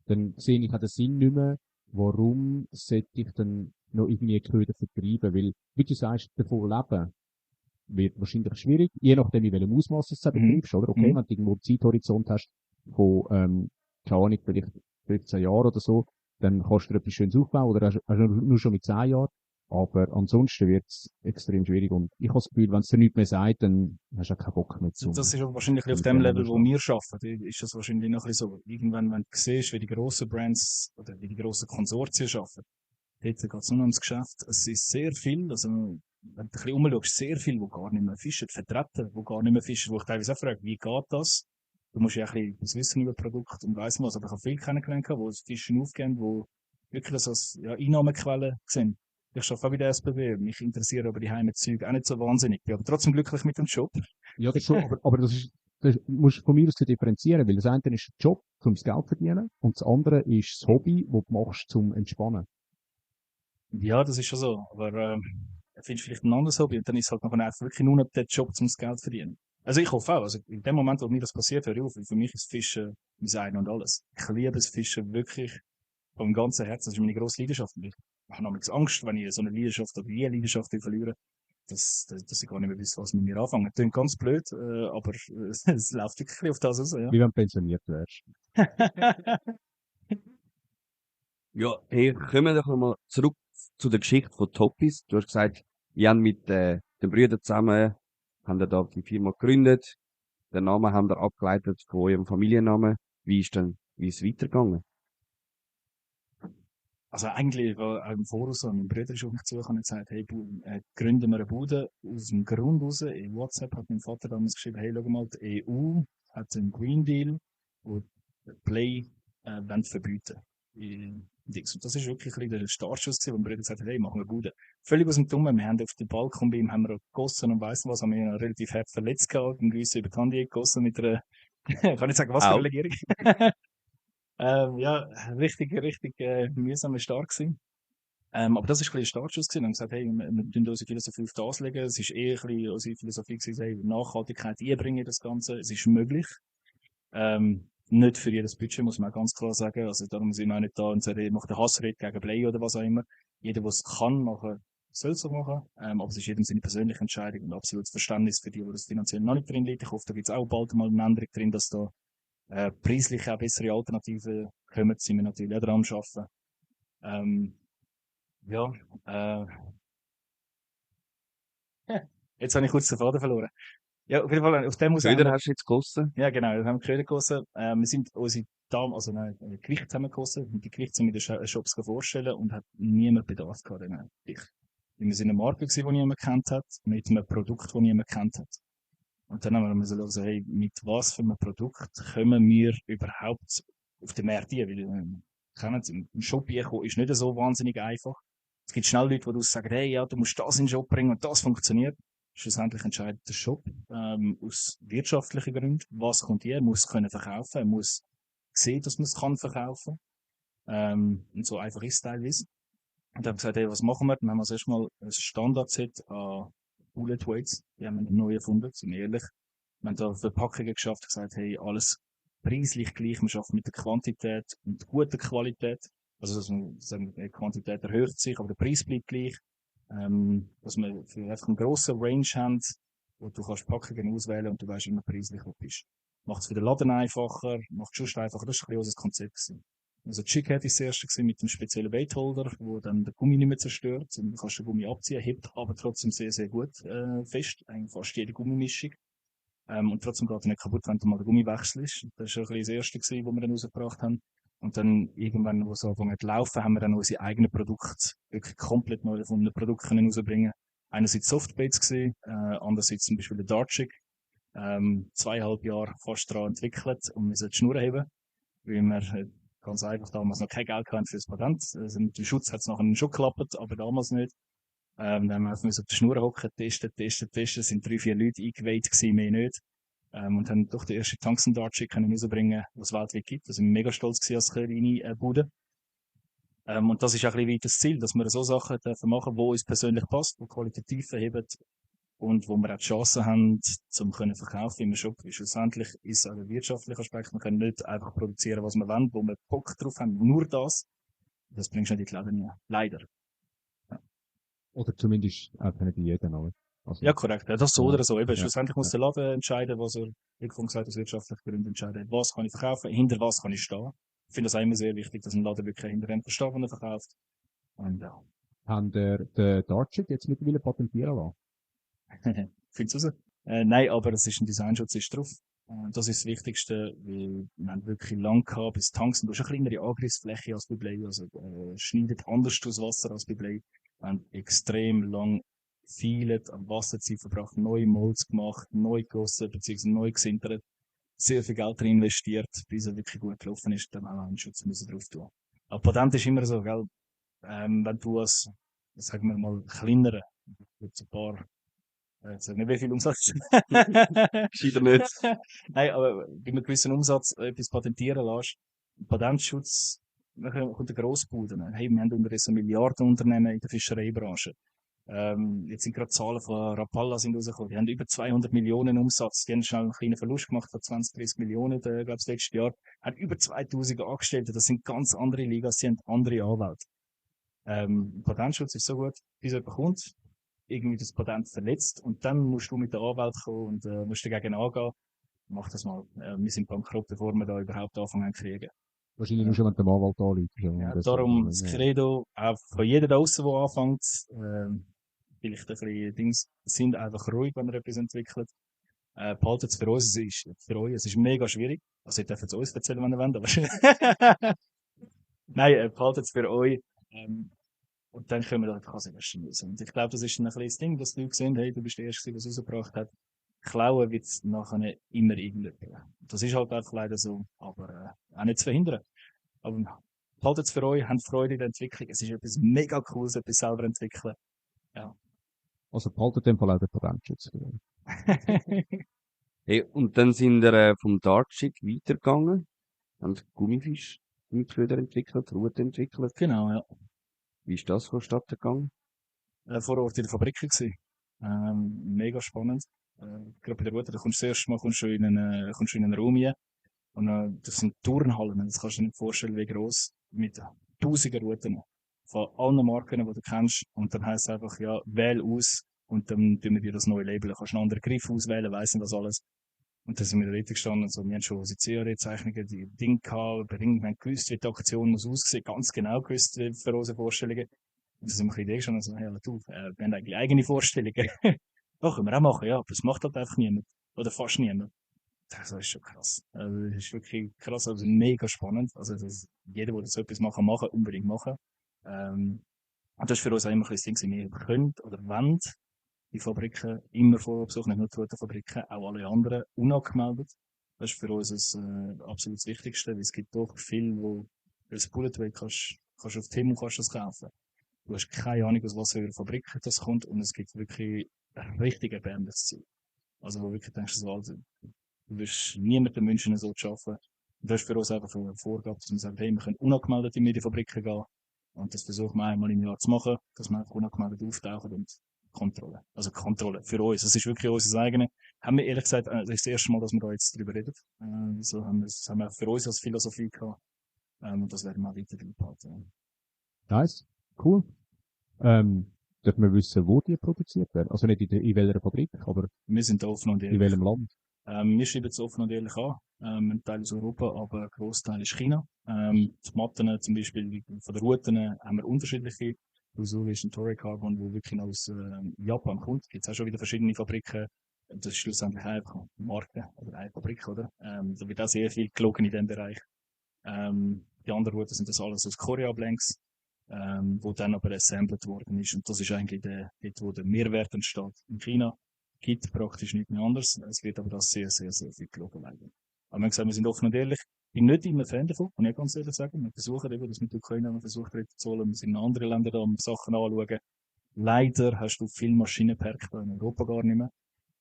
dann sehe ich auch den Sinn nicht mehr, warum sollte ich dann noch irgendwie Köder vertreiben, weil, wie du sagst, davon leben wird wahrscheinlich schwierig, je nachdem, in welchem Ausmaß du es betreibst, oder? Okay, Mhm. wenn du irgendwo einen Zeithorizont hast von, keine Ahnung, vielleicht 15 Jahren oder so, dann kannst du dir etwas Schönes aufbauen, oder hast du nur schon mit 10 Jahren. Aber ansonsten wird es extrem schwierig, und ich habe das Gefühl, wenn es dir nichts mehr sagt, dann hast du auch keinen Bock mehr zu. Das ist aber wahrscheinlich auf Und dem dann Level, wo schon. wir arbeiten, ist das wahrscheinlich noch ein bisschen so. Irgendwann, wenn du siehst, wie die grossen Brands oder wie die grossen Konsortien arbeiten, dort geht es nur ums Geschäft. Es ist sehr viel, also, wenn du ein bisschen umschaust, sehr viel, wo gar nicht mehr fischen, vertreten, wo gar nicht mehr fischen, wo ich teilweise auch frage, wie geht das? Du musst ja ein bisschen das wissen über Produkt und weiss was, aber ich habe viele kennengelernt, die das Fischen aufgeben, wo wirklich das als, ja, Einnahmequelle sehen. Ich arbeite auch bei der SBB, mich interessieren aber die Heimatzeug auch nicht so wahnsinnig. Ich bin aber trotzdem glücklich mit dem Job. Ja, das schon, aber das musst du von mir aus differenzieren, weil das eine ist der Job, um das Geld zu verdienen, und das andere ist das Hobby, das du machst, zum Entspannen. Ja, das ist schon so. Aber findest du vielleicht ein anderes Hobby, und dann ist halt noch wirklich nur noch der Job, um das Geld zu verdienen. Also ich hoffe auch. Also in dem Moment, wo mir das passiert, höre ich auf. Weil für mich ist Fischen mein Ein und alles. Ich liebe das Fischen wirklich vom ganzen Herzen. Das ist meine grosse Leidenschaft. Ich habe nämlich Angst, wenn ich so eine Leidenschaft oder die Leidenschaft verliere, dass ich gar nicht mehr weiß, was mit mir anfangen. Das klingt ganz blöd, aber es läuft wirklich auf das raus, ja. Wie wenn du pensioniert wärst. Ja, hey, kommen wir doch nochmal zurück zu der Geschichte von Toppis. Du hast gesagt, ihr habt mit den Brüdern zusammen, haben da die Firma gegründet. Den Namen haben wir abgeleitet von eurem Familiennamen. Wie ist es weitergegangen? Also eigentlich war auch im Voraus so, mein Bruder ist auf mich zugekommen und gesagt, hey, gründen wir eine Bude aus dem Grund raus. In WhatsApp hat mein Vater damals geschrieben, hey, schau mal, die EU hat einen Green Deal, wo Play wollen verbieten. Dings. Und das ist wirklich ein bisschen der Startschuss gewesen, wo wir gesagt haben, hey, machen wir Bude. Völlig aus dem Dummen. Wir haben auf den Balkon bei ihm haben wir gegossen und weiss nicht was, haben wir ihn relativ hart verletzt gehabt, und uns über die Hand gegossen mit einer, ich kann nicht sagen, was für Au. eine Legierung. Ja, richtig, mühsam und stark gewesen. Aber das ist ein bisschen ein Startschuss gewesen. Wir haben gesagt, hey, wir tun unsere Philosophie auf das legen. Es ist eher ein bisschen unsere Philosophie gewesen, hey, Nachhaltigkeit einbringen in das Ganze. Es ist möglich. Nicht für jedes Budget, muss man auch ganz klar sagen. Also, darum sind wir auch nicht da und sagen, ich mache den Hassrede gegen Play oder was auch immer. Jeder, der es kann machen, soll es auch machen. Aber es ist jedem seine persönliche Entscheidung und absolutes Verständnis für die das finanziell noch nicht drin liegt. Ich hoffe, da gibt es auch bald mal eine Änderung drin, dass da preislich auch bessere Alternativen kommen. Sind wir natürlich auch dran am Arbeiten. Ja, jetzt habe ich kurz den Faden verloren. Ja, auf jeden Fall, auf dem muss Köder hast du jetzt gegossen? ja, genau, wir haben Köder gegossen. Wir sind unsere Gewichte haben wir gegossen. Und die Gewichte sind wir in den Shops vorstellen und hat niemand Bedarf gehabt an diesen Gewicht. Wir sind eine Marke gewesen, die niemand kennt hat, mit einem Produkt, das niemand kennt hat. Und dann haben wir müssen schauen, hey, mit was für einem Produkt können wir überhaupt auf den Markt gehen? Weil, kennen Sie, im Shop kommen ist nicht so wahnsinnig einfach. Es gibt schnell Leute, die sagen, hey, ja, du musst das in den Shop bringen und das funktioniert. Schlussendlich entscheidet der Shop, aus wirtschaftlichen Gründen, was kommt hier, er muss können verkaufen, er muss sehen, dass man es kann verkaufen. Und so einfach ist es teilweise. Und dann haben wir gesagt, hey, was machen wir? Dann haben wir erst mal ein Standard-Set an Bullet Weights. Die haben wir neu erfunden, sind wir ehrlich. Wir haben da Verpackungen geschafft, gesagt, hey, alles preislich gleich. Wir arbeiten mit der Quantität und guter Qualität. Also, die Quantität erhöht sich, aber der Preis bleibt gleich. Dass wir für einfach einen grossen Range haben, wo du kannst Packungen auswählen und du weißt immer preislich, wo du bist. Macht es für den Laden einfacher, macht es schon einfacher. Das war ein bisschen unser Konzept gewesen. Also Chickhead war das erste gewesen mit dem speziellen Weightholder, wo dann der Gummi nicht mehr zerstört. Und du kannst den Gummi abziehen, hebt aber trotzdem sehr, sehr gut fest. Eigentlich fast jede Gummimischung. Und trotzdem geht er nicht kaputt, wenn du mal den Gummi wechselst. Das war ein bisschen das erste gewesen, was wir dann rausgebracht haben. Und dann irgendwann, wo es angefangen zu laufen, haben wir dann unsere eigenen Produkte, wirklich komplett neu erfundene Produkte können rausbringen. Einerseits Softbaits gewesen, andererseits zum Beispiel der Dartchick. 2,5 Jahre fast daran entwickelt, um die Schnur zu heben. Weil wir ganz einfach damals noch kein Geld hatten für das Patent. Also mit dem Schutz hat es nachher schon geklappt, aber damals nicht. Dann haben wir einfach auf der Schnur hocken, testen. Es sind 3-4 Leute eingeweiht gewesen, mehr nicht. Und haben doch den ersten Tungsten-Dartchick können rausbringen, was es weltweit gibt. Da sind wir mega stolz gewesen als kleine Bude. Und das ist auch ein bisschen weiter das Ziel, dass wir so Sachen dürfen machen, wo uns persönlich passt, wo qualitativ verheben und wo wir auch die Chance haben, zum können verkaufen im Shop. Weil schlussendlich ist es auch ein wirtschaftlicher Aspekt. Wir können nicht einfach produzieren, was wir wollen, wo wir Bock drauf haben, nur das. Das bringst du nicht in die Läden rein. Leider. Oder zumindest einfach nicht in jedem, aber. Also, Ja, korrekt. Ja, das so Ja. oder so. Eben, Ja. schlussendlich muss der Laden entscheiden, was er, wie gesagt, aus wirtschaftlichen Gründen entscheidet. Was kann ich verkaufen? Hinter was kann ich stehen? Ich finde das auch immer sehr wichtig, dass ein Laden wirklich hinter dem steht, was er verkauft. Und ja. Haben den Dartchick jetzt mittlerweile patentieren lassen? Find's raus? Nein, aber es ist ein Designschutz ist drauf. Das ist das Wichtigste, weil wir haben wirklich lang gehabt, bis Tungsten, du hast eine kleinere Angriffsfläche als bei Blei, also schneidet anders aus Wasser als bei Blei. Wir haben extrem lang viel am Wasserzeit verbracht, neue Molds gemacht, neu gegossen, beziehungsweise neu gesintert, sehr viel Geld drin investiert, bis er wirklich gut gelaufen ist, dann haben wir einen Schutz müssen drauf tun. Aber Patent ist immer so, gell, wenn du als, sagen wir mal, kleinere, jetzt ein paar, jetzt nicht wie viel Umsatz. Scheiter nicht. Nein, aber bei einem gewissen Umsatz etwas patentieren lässt, Patentschutz, dann kommt der Grossbude. Hey, wir haben unterdessen Milliardenunternehmen in der Fischereibranche. Jetzt sind gerade Zahlen von Rapalla sind rausgekommen. Die haben über 200 Millionen Umsatz. Die haben schnell einen kleinen Verlust gemacht von 20, 30 Millionen, glaube ich, das letzte Jahr. Haben über 2000 Angestellte. Das sind ganz andere Ligas. Sie haben andere Anwälte. Patentschutz ist so gut, bis jemand kommt, irgendwie das Patent verletzt und dann musst du mit der Anwalt kommen und musst dagegen angehen. Mach das mal. Wir sind bankrott, bevor wir da überhaupt anfangen zu kriegen. Wahrscheinlich nur schon, wenn der Anwalt anruft. Ja, darum das Credo, auch von jedem da draussen, der anfängt, vielleicht ein bisschen Dings, sind einfach ruhig, wenn man etwas entwickelt. Behaltet es für uns, es ist für euch, es ist mega schwierig. Also, ihr dürft es uns erzählen, wenn ihr wollt, aber nein, behaltet es für euch. Und dann können wir da einfach erst lösen. Und ich glaube, das ist ein kleines Ding, dass die Leute sehen, hey, du bist der Erste, der es rausgebracht hat. Klauen wird es nachher immer irgendjemand. Das ist halt einfach leider so, aber auch nicht zu verhindern. Aber Haltet es für euch, habt Freude in der Entwicklung. Es ist etwas mega Cooles, etwas selber entwickeln. Also behaltet in dem Fall auch den Patentschutz. Hey, und dann sind wir vom Dartschiff weitergegangen, haben Gummifisch mit Köder entwickelt, Route entwickelt. Genau, ja. Wie ist das vonstatten gegangen? Vor Ort in der Fabrik gewesen. Mega spannend. Gerade bei der Route, da kommst du das erste Mal kommst du in einen Raum rein. Und das sind Turnhallen, das kannst du dir nicht vorstellen, wie gross, mit tausenden Routen. Von allen Marken, die du kennst. Und dann heisst es einfach, ja, wähl aus. Und dann tun wir dir das neue Label. Du kannst einen anderen Griff auswählen, weiss nicht was alles. Und dann sind wir da dort gestanden. So, wir haben schon unsere CAD-Zeichnungen, die Dinge gehabt, wir haben gewusst, wie die Aktion muss aussehen, ganz genau gewusst, wie für unsere Vorstellungen. Und dann sind wir ein bisschen Idee gestanden und so, ja, du, wir haben eigentlich eigene Vorstellungen. Doch, können wir auch machen, ja, aber das macht halt einfach niemand. Oder fast niemand. Das ist schon krass. Also, das ist wirklich krass, also mega spannend. Also, jeder, der so etwas machen, unbedingt machen. Und das ist für uns auch immer ein bisschen das Ding, wir können oder wollen die Fabriken immer vorher besuchen, nicht nur die Routenfabriken, auch alle anderen unangemeldet. Das ist für uns das absolut das Wichtigste, weil es gibt doch viel, wo als Bulletway kannst auf Temu kannst das kaufen. Du hast keine Ahnung, aus was für einer Fabrik das kommt und es gibt wirklich ein richtig erbärmliches Ziel. Also, wo wirklich denkst, so, also, du wirst niemandem wünschen, so zu arbeiten. Und das ist für uns einfach eine Vorgabe, dass wir sagen, hey, wir können unangemeldet in die Fabriken gehen. Und das versuchen wir einmal im Jahr zu machen, dass wir einfach unangemeldet auftauchen und Kontrolle. Also Kontrolle für uns. Das ist wirklich unser eigenes. Haben wir ehrlich gesagt, das ist das erste Mal, dass wir da jetzt drüber reden. So haben wir für uns als Philosophie gehabt. Und das werden wir auch weiter beibehalten. Nice. Cool. Dürfen wir wissen, wo die produziert werden? Also nicht in welcher Fabrik, aber Wir sind da offen und in ehrlich. welchem Land? Wir schreiben es offen und ehrlich an. Ein Teil aus Europa, aber ein Großteil ist China. Die Matten, zum Beispiel von der Routen, haben wir unterschiedliche. Usuri ist ein Toray Carbon, wo wirklich aus Japan kommt. Gibt es auch schon wieder verschiedene Fabriken. Das ist schlussendlich einfach eine Marke oder eine Fabrik, oder? Da wird auch sehr viel gelogen in diesem Bereich. Die anderen Routen sind das alles aus Korea-Blanks, wo dann aber assembled worden ist. Und das ist eigentlich dort, wo der Mehrwert entsteht. In China gibt praktisch nichts mehr anderes. Es wird aber das sehr, sehr, sehr viel gelogen leider. Aber wir haben gesagt, wir sind offen und ehrlich. Ich bin nicht immer Fan davon, muss ich ganz ehrlich sagen. Wir versuchen eben, das mit der Ukraine, wir versuchen zu holen. Wir sind in anderen Ländern da, um Sachen anschauen. Leider hast du viel Maschinenpark da in Europa gar nicht mehr,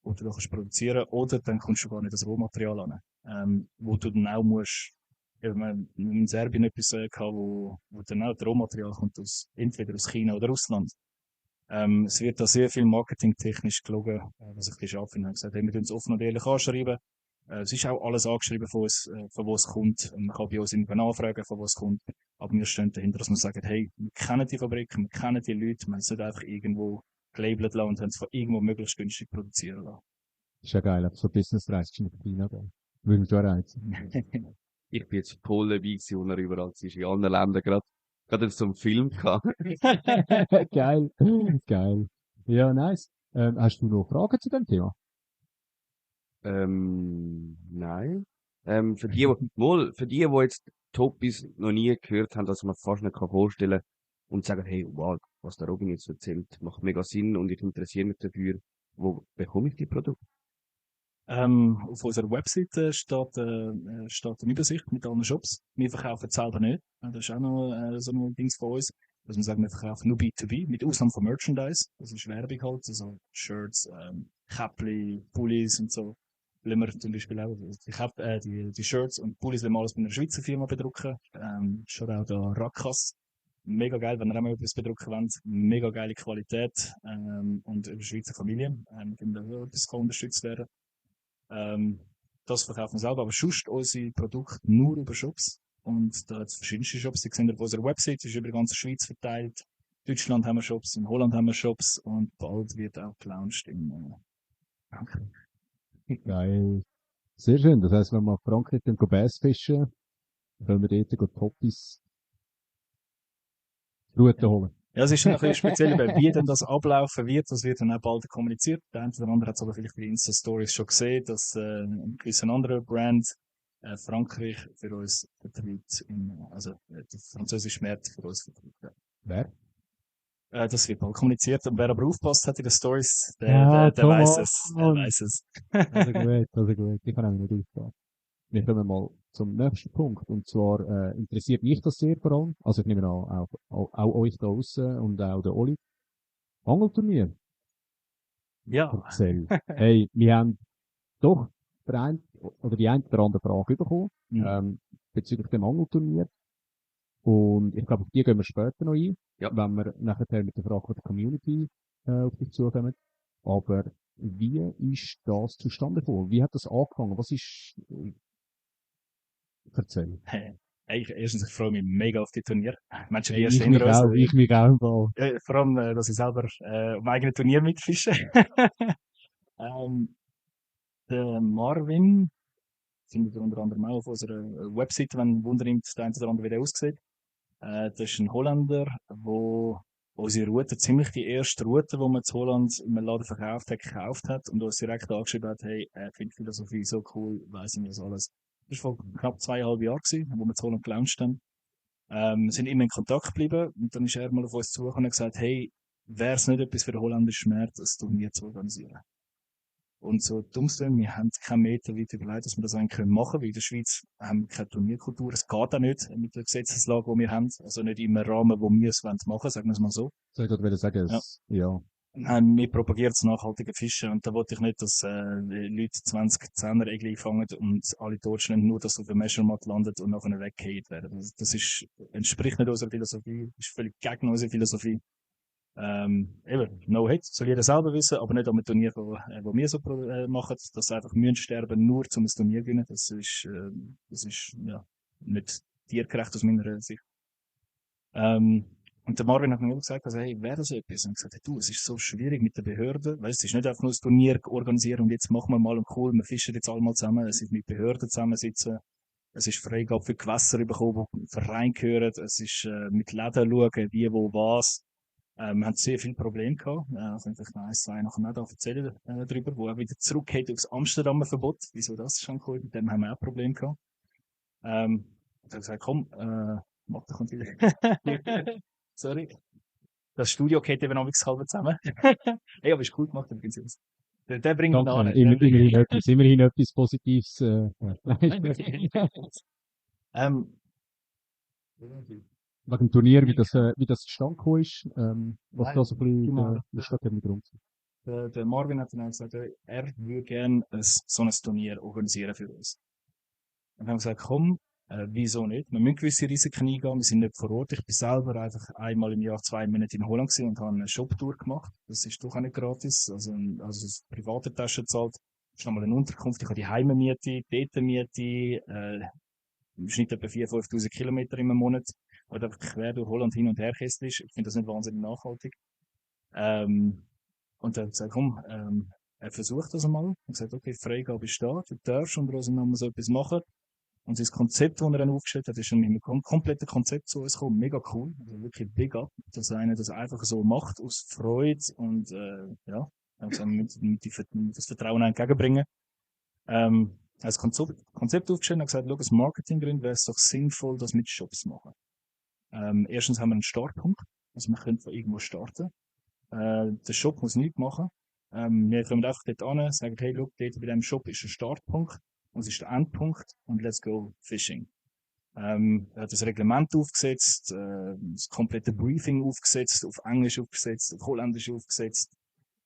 wo du da kannst produzieren. Oder dann kommst du gar nicht das Rohmaterial an, wo du dann auch musst. Eben, wir haben in Serbien etwas gehabt, wo dann auch das Rohmaterial kommt entweder aus China oder Russland. Es wird da sehr viel marketingtechnisch gelogen, was ich ein bisschen schade finde. Wir haben gesagt, hey, wir tun es offen und ehrlich anschreiben. Es ist auch alles angeschrieben von uns, von wo es kommt. Man kann bei uns irgendwann anfragen, von wo es kommt. Aber wir stehen dahinter, dass wir sagen, hey, wir kennen die Fabrik, wir kennen die Leute, wir haben es nicht einfach irgendwo gelabelt lassen und haben es von irgendwo möglichst günstig produzieren lassen. Das ist ja geil, aber so Business-Reise in China gehen. Würde mich schon reizen. Ich bin jetzt voll dabei gewesen, wo er überall ist, in anderen Ländern gerade so einen Film gehabt. Geil. Geil. Ja, nice. Hast du noch Fragen zu dem Thema? Nein. Für die jetzt Topis noch nie gehört haben, dass man fast nicht vorstellen kann und sagen, hey, wow, was der Robin jetzt erzählt, macht mega Sinn und ich interessiere mich dafür. Wo bekomme ich die Produkte? Auf unserer Webseite steht eine Übersicht mit allen Shops. Wir verkaufen es selber nicht. Das ist auch noch so ein Ding von uns. Dass wir sagen, wir verkaufen nur B2B, mit Ausnahme von Merchandise. Das ist Werbung halt, also Shirts, Käppli, Pullis und so. Lassen wir zum Beispiel auch die Shirts und Pullis lassen wir alles bei einer Schweizer Firma bedrucken. Schon auch da Rakas. Mega geil, wenn ihr auch mal etwas bedrucken wollt. Mega geile Qualität und über Schweizer Familien. Wir können da etwas unterstützt werden. Das verkaufen wir selber, aber sonst unsere Produkte nur über Shops. Und da hat es verschiedenste Shops, die sehen auf unserer Website, ist über die ganze Schweiz verteilt. In Deutschland haben wir Shops, in Holland haben wir Shops und bald wird auch gelauncht in Frankreich. Geil. Sehr schön. Das heisst, wenn wir nach Frankreich dann Bass fischen, können wir dort Toppis Route holen. Ja, es ist ein bisschen speziell, wie denn das ablaufen wird. Das wird dann auch bald kommuniziert. Der eine oder andere hat es aber vielleicht in Insta-Stories schon gesehen, dass ein gewisser anderer Brand Frankreich für uns vertritt, also der französische Markt für uns vertritt. Ja. Wer? Das wird bald kommuniziert. Und wer aber aufpasst hat in den Stories, der Thomas. weiß es. Der weiß es. Also gut. Ich kann auch nicht aufpassen. Wir können mal zum nächsten Punkt. Und zwar interessiert mich das sehr vor allem. Also ich nehme an, auch euch da draussen und auch der Oli. Angelturnier. Ja. Erzähl. Hey, wir haben doch die eine oder andere Frage bekommen, Mhm. bezüglich dem Angelturnier. Und ich glaube, auf die gehen wir später noch ein, Ja. wenn wir nachher mit der Frage von der Community auf dich zukommen. Aber wie ist das zustande gekommen? Wie hat das angefangen? Was ist... Erzähl. Erstens, ich freue mich mega auf die Turnier. Menschen, die Hey, erst ich mich hinter uns. auch, ich mich auch im Fall. Vor allem, dass ich selber am eigenen Turnier mitfische. Der Marvin, findet ihr unter anderem auch auf unserer Website, wenn Wunder nimmt, der eine oder andere, wie der aussieht. Das ist ein Holländer, wo unsere Route, ziemlich die erste Route, die man in Holland im Laden verkauft hat, gekauft hat und uns direkt angeschrieben hat, hey, er findet Philosophie so cool, weiss ich nicht was alles. Das war vor knapp 2,5 Jahren gewesen, wo wir in Holland gelauncht haben. Sind immer in Kontakt geblieben und dann ist er mal auf uns zugekommen und gesagt, hey, wäre es nicht etwas für den holländischen Markt, ein Turnier zu organisieren? Und so dummste, wir haben keinen Meter weit überlegt, dass wir das eigentlich machen können, weil in der Schweiz haben wir keine Turnierkultur. Es geht auch nicht mit der Gesetzeslage, die wir haben. Also nicht im Rahmen, wo wir es machen wollen, sagen wir es mal so. Soll ich gerade sagen, Ja. ja. Wir propagieren das nachhaltige Fischen und da wollte ich nicht, dass die Leute 20 Zehner Egli fangen und alle totschneiden, nur dass sie auf dem Measurement landet und nachher weggeht werden. Das ist, entspricht nicht unserer Philosophie, ist völlig gegen unsere Philosophie. Eben, no hate, soll jeder selber wissen, aber nicht an einem Turnier, wo wir so machen, dass sie einfach müssen sterben, nur zum ein Turnier gewinnen. Das ist ja, nicht tiergerecht aus meiner Sicht. Und der Marvin hat mir auch gesagt, also, hey, wäre das etwas? Und ich gesagt, hey, du, es ist so schwierig mit der Behörde, weißt, es ist nicht einfach nur ein Turnier organisieren und jetzt machen wir mal und cool, wir fischen jetzt alle mal zusammen, es ist mit Behörden zusammensitzen, es ist Freigabe für Gewässer bekommen, die Verein gehören, es ist mit Läden schauen, wie, wo, was. Wir haben sehr viele Probleme gehabt. Also ich vielleicht noch eins, zwei nachher noch erzählen darüber, wo er wieder zurückgeht aufs Amsterdamer Verbot. Wieso das schon cool? Mit dem haben wir auch Probleme gehabt. Und dann habe ich gesagt, komm, Mathe kommt wieder. Sorry. Das Studio geht eben noch halb zusammen. Hey, aber ist cool gemacht übrigens. Der bringt ihn an. Danke, immerhin etwas Positives. Wegen dem Turnier, wie das zustande gekommen ist, was da so ein bisschen Genau. der Grund ist. Der Marvin hat dann gesagt, er würde gerne so ein Turnier organisieren für uns. Und haben gesagt, komm, wieso nicht? Wir müssen gewisse Risiken eingehen, wir sind nicht vor Ort. Ich bin selber einfach einmal im Jahr 2 Monate in Holland gewesen und habe eine Shoptour gemacht. Das ist doch auch nicht gratis. Also private Tasche zahlt. Das ist nochmal eine Unterkunft. Ich habe die Heimmiete, die Tätermiete, im Schnitt etwa 4.000, 5.000 Kilometer im Monat. Und einfach quer durch Holland hin und her kästlich. Ich finde das nicht wahnsinnig nachhaltig. Und er hat gesagt, komm, er versucht das einmal. Er hat gesagt, okay, Freigabe ist da, du darfst unter unserem Namen so etwas machen. Und das Konzept, das er dann aufgestellt hat, ist dann mit einem kompletten Konzept zu uns gekommen. Mega cool. Also wirklich big up, dass einer das einfach so macht, aus Freude und, ja, also das Vertrauen entgegenbringen. Als Konzept aufgestellt und gesagt, schau, aus Marketinggründen wäre es doch sinnvoll, das mit Shops zu machen. Erstens haben wir einen Startpunkt. Also wir können von irgendwo starten. Der Shop muss nichts machen. Wir kommen einfach dort an, sagen, hey, look, dort bei diesem Shop ist ein Startpunkt, und es ist der Endpunkt, und let's go fishing. Er hat das Reglement aufgesetzt, das komplette Briefing aufgesetzt, auf Englisch aufgesetzt, auf Holländisch aufgesetzt.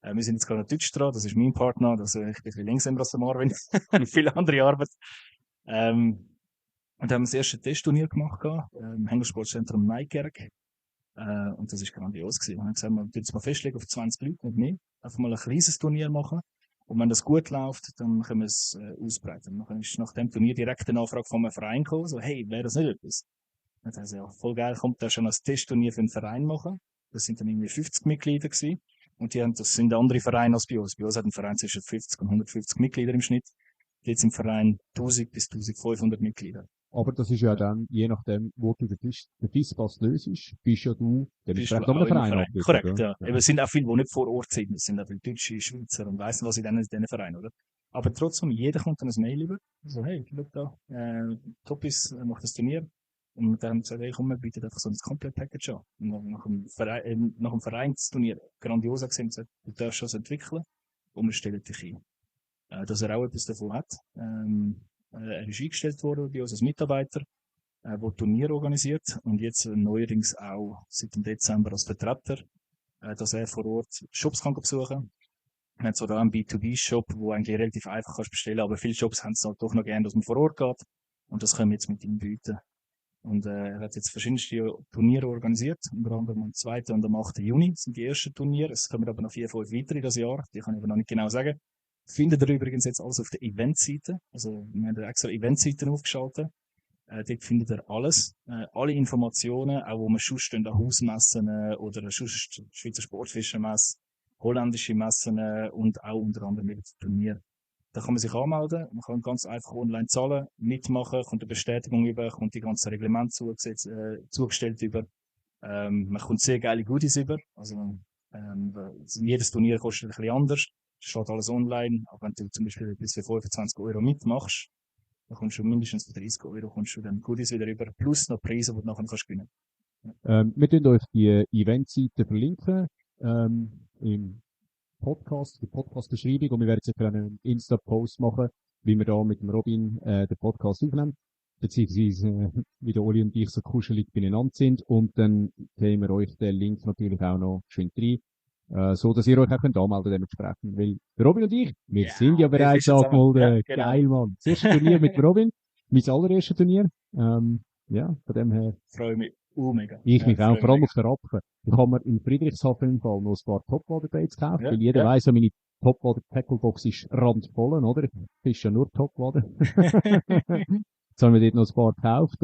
Wir sind jetzt gerade auf Deutsch dran, das ist mein Partner, ich bin ein bisschen langsamer als der Marvin, und viel andere Arbeit. Und haben das erste Testturnier gemacht, im Hängersportzentrum Nijkerk. Und das ist grandios gewesen. Wir haben gesagt, wir tun jetzt mal festlegen auf 20 Leute, nicht mehr. Einfach mal ein kleines Turnier machen. Und wenn das gut läuft, dann können wir es ausbreiten. Dann ist nach dem Turnier direkt eine Anfrage von einem Verein gekommen, so, hey, wäre das nicht etwas? Dann haben sie ja, voll geil, kommt da schon als Testturnier für einen Verein machen. Das sind dann irgendwie 50 Mitglieder gewesen. Und das sind andere Vereine als bei uns. Bei uns hat ein Verein zwischen 50 und 150 Mitglieder im Schnitt. Jetzt im Verein 1000 bis 1500 Mitglieder. Aber das ist ja dann, je nachdem, wo du den Fisspass löst, bist ja du dementsprechend auch am Verein Verein. abgebildet. Korrekt, ja. Eben, es sind auch viele, die nicht vor Ort sind. Es sind auch viele Deutsche, Schweizer und weiss nicht, was in diesen Vereinen, oder? Aber trotzdem, jeder kommt dann ein Mail über. So, hey, schau da, Topis macht das Turnier. Und dann haben sie gesagt, hey, komm, wir bieten einfach so ein Komplett-Package an. Und nach dem Vereinsturnier grandios gesehen, gesagt, du darfst das entwickeln und wir stellen dich ein. Dass er auch etwas davon hat. Er ist eingestellt worden bei uns als Mitarbeiter, der Turnier organisiert und jetzt neuerdings auch seit dem Dezember als Vertreter, dass er vor Ort Shops kann besuchen. Wir haben zwar da einen B2B-Shop, wo eigentlich relativ einfach kannst bestellen, aber viele Shops haben es halt doch noch gerne, dass man vor Ort geht. Und das können wir jetzt mit ihm bieten. Und er hat jetzt verschiedenste Turniere organisiert, unter anderem am 2. und am 8. Juni sind die ersten Turniere. Es kommen aber noch 4, 5 weitere das Jahr, die kann ich aber noch nicht genau sagen. Findet ihr übrigens jetzt alles auf der Eventseite. Also wir haben extra Eventseiten aufgeschaltet. Dort findet ihr alles, alle Informationen, auch wo man sonst an Hausmessen oder sonst Schweizer Sportfischermesse, holländische Messen und auch unter anderem mit Turnier. Da kann man sich anmelden, man kann ganz einfach online zahlen, mitmachen, kommt eine Bestätigung über, kommt die ganzen Reglemente zugestellt über. Man kommt sehr geile Goodies über, also jedes Turnier kostet ein bisschen anders, steht alles online, aber wenn du zum Beispiel bis für 25 € mitmachst, dann kommst du mindestens für 30 € kommst du dann Goodies wieder über, plus noch Preise, die du nachher kannst gewinnen. Wir tun euch die Eventseite verlinken im Podcast, die Podcast-Beschreibung, und wir werden sicher einen Insta-Post machen, wie wir da mit dem Robin den Podcast aufnehmen, beziehungsweise wie der Oli und ich so kuschelig beieinander sind, und dann geben wir euch den Link natürlich auch noch schön rein, so dass ihr euch auch könnt anmelden dementsprechend, weil der Robin und ich, wir sind ja bereits fischen zusammen. angemeldet, Ja, genau. geil, Mann. Das erste Turnier mit Robin, mein allererstes Turnier, ja, von dem her. Freue mich mega. Ich mich auch, freue vor allem mega. auf der Rapfen. Ich habe mir in Friedrichshafen im Fall noch ein paar Topwader-Baits gekauft, Ja, weil jeder ja. weiss, ja, meine Topwader-Tacklebox ist randvoll, oder? Ich fische ja nur Topwader. Jetzt haben wir dort noch ein paar gekauft,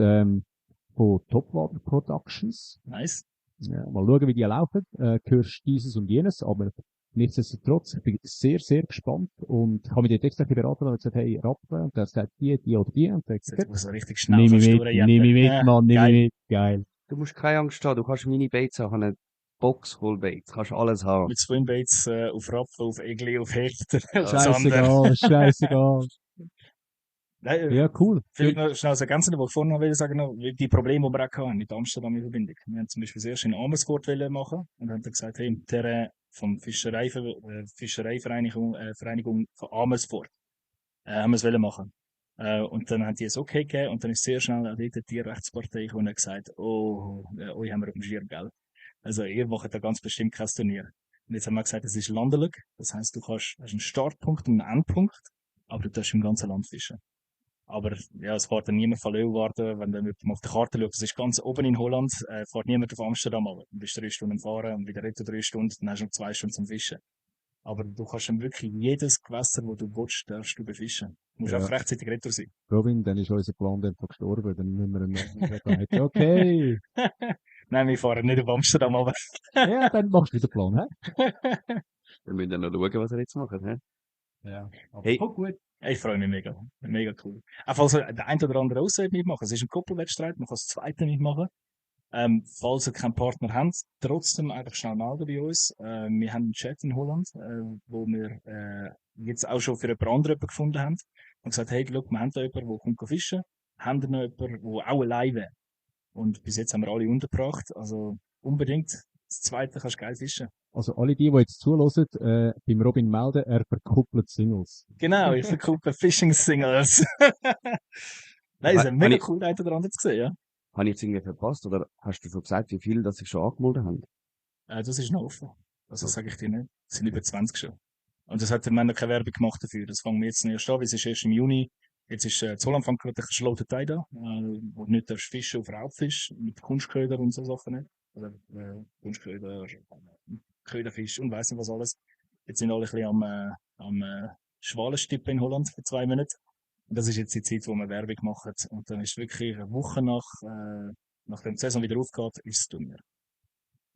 von Topwader Productions. Nice. Ja, mal schauen, wie die laufen. Hörst dieses und jenes, aber nichtsdestotrotz, ich bin sehr, sehr gespannt, und habe mich dort extra beraten und gesagt, hey, Rapfen, und er hat gesagt, die oder die, und er hat Jetzt gesagt, muss er richtig schnell nimm mich kannst mit, durchjetten. nimm mich mit, Ja, Mann, nimm geil. mich mit, geil. Du musst keine Angst haben, du kannst meine Baits haben, eine Box voll Baits, kannst alles haben. Mit Swimbaits auf Rapfen, auf Egli, auf Hechter, auf Zander. Scheißegal, scheißegal. Nein, Ja, cool. vielleicht noch schnell so ergänzen, was ich vorhin noch will sagen, noch, die Probleme, die wir auch hatten mit Amsterdam in Verbindung. Wir haben zum Beispiel das erste in Amersfoort machen und haben dann gesagt, hey, im Terrain vom Fischereivereinigung Vereinigung von Amersfoort haben wir es machen. Und dann haben die es okay gegeben, und dann ist sehr schnell auch dort die Tierrechtspartei gekommen und hat gesagt, euch haben wir auf dem Schirm, gell? Also ihr macht da ganz bestimmt kein Turnier. Und jetzt haben wir gesagt, es ist landelig, das heisst, du hast einen Startpunkt und einen Endpunkt, aber du darfst im ganzen Land fischen. Aber ja, es fährt dann niemand von Leeuwarden, wenn du auf die Karte schaust, es ist ganz oben in Holland, fährt niemand auf Amsterdam, aber du bist 3 Stunden fahren und wieder retour 3 Stunden, dann hast du noch 2 Stunden zum Fischen. Aber du kannst dann wirklich jedes Gewässer, wo du willst, darfst du befischen. Du musst Ja. einfach rechtzeitig retour sein. Robin, dann ist unser Plan einfach gestorben, dann müssen wir einen neuen sagen, okay. Nein, wir fahren nicht auf Amsterdam, aber Ja, dann machst du wieder Plan, hä? Wir müssen dann noch schauen, was wir jetzt machen, hä? Ja. Aber Hey. gut. ich freue mich mega. Mega cool. Auch falls der ein oder andere außerhalb mitmachen. Es ist ein Koppelwettstreit, man kann das zweite mitmachen. Falls ihr keinen Partner habt, trotzdem einfach schnell melden bei uns. Wir haben einen Chat in Holland, wo wir jetzt auch schon für jemand anderen gefunden haben. Und gesagt, hey, schau, wir haben da jemanden, der kommt fischen. Haben wir noch jemanden, der auch allein wäre? Und bis jetzt haben wir alle untergebracht. Also unbedingt. Das zweite kannst du geil fischen. Also alle die jetzt zuhören, beim Robin melden, er verkuppelt Singles. Genau, ich verkaufe Fishing Singles. Nein, ist Habe mega ich- cool, der oder andere zu sehen, ja. Habe ich jetzt irgendwie verpasst, oder hast du schon gesagt, wie viel das sich schon angemeldet haben? Das ist noch offen. Also, das Okay. sage ich dir nicht. Es sind über 20 schon. Und das hat der Mann noch keine Werbung gemacht dafür. Das fangen wir jetzt erst an, weil es ist erst im Juni. Jetzt ist zu Holland fängt gerade der geschlossene Teil da, wo du nicht darfst fischen auf Raubfisch, mit Kunstköder und so Sachen nicht. Also, Kunstköder, Köderfisch und weiss nicht was alles. Jetzt sind alle ein bisschen am Schwalenstippen in Holland für 2 Monate. Und das ist jetzt die Zeit, wo wir Werbung machen. Und dann ist wirklich eine Woche nachdem die Saison wieder aufgeht, ist das Turnier.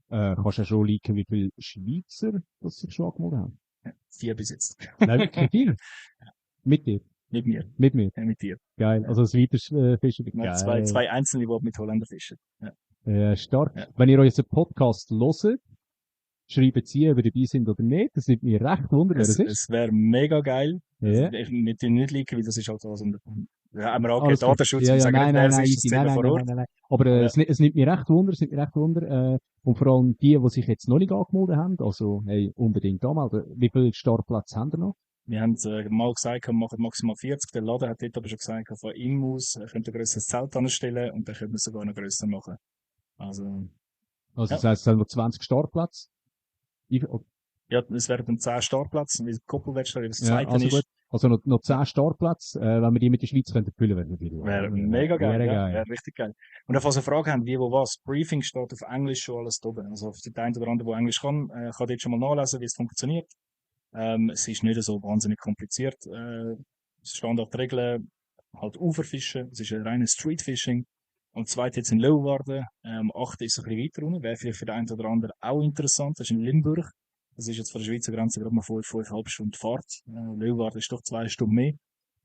Kannst du ja schon liken, wie viele Schweizer das sich schon angemeldet haben? Ja, 4 bis jetzt. Nein, wirklich viel. Mit dir. Mit mir, Mit mir. mit dir. Geil. Also das weiter Fischen. Wir Geil. haben zwei Einzelne, die mit Holländer fischen. Ja. Stark. Ja. Wenn ihr unseren Podcast hört, schreibt sie, ob ihr dabei sind oder nicht. Das würde mich recht wundern, wer das ist. Es wäre mega geil. Ja. Wir tun nicht liken, weil das ist halt so ein, ja, haben wir auch Alles keinen gut. Datenschutz, Ja, wir ja, sagen nein, nicht, nein, wer es nein, ist, easy. das Nein, sehen wir nein, vor nein, Ort. nein, nein. Aber Ja. es nimmt mich recht wunder. Und vor allem die sich jetzt noch nicht angemeldet haben, also hey, unbedingt anmelden. Wie viele Startplätze haben wir noch? Wir haben mal gesagt, wir machen maximal 40. Der Laden hat dort aber schon gesagt, von ihm aus könnte ein grösseres Zelt anstellen und dann könnte man es sogar noch grösser machen. Also, Also, Ja. das heisst, es haben wir 20 Startplätze. ja, es wären dann 10 Startplätze, wie Koppelwettstelle, das Ja, zweite also ist, gut. Also noch 10 Startplätze, wenn wir die mit der Schweiz könnten füllen, wäre natürlich. wäre mega geil, Wäre ja, geil. wäre richtig geil. Und falls ihr Fragen habt, wie, wo, was, Briefing steht auf Englisch schon alles da oben. Also, für den einen oder anderen, der Englisch kann dort schon mal nachlesen, wie es funktioniert. Es ist nicht so wahnsinnig kompliziert. Standardregeln, halt Uferfischen, es ist ein reines Streetfishing. Und zweit jetzt in Leeuwarden, 8 ist ein bisschen weiter unten, wäre vielleicht für den einen oder anderen auch interessant, das ist in Limburg. Das ist jetzt von der Schweizer Grenze gerade mal 5,5 Stunden Fahrt. Leeuwarden ist doch 2 Stunden mehr.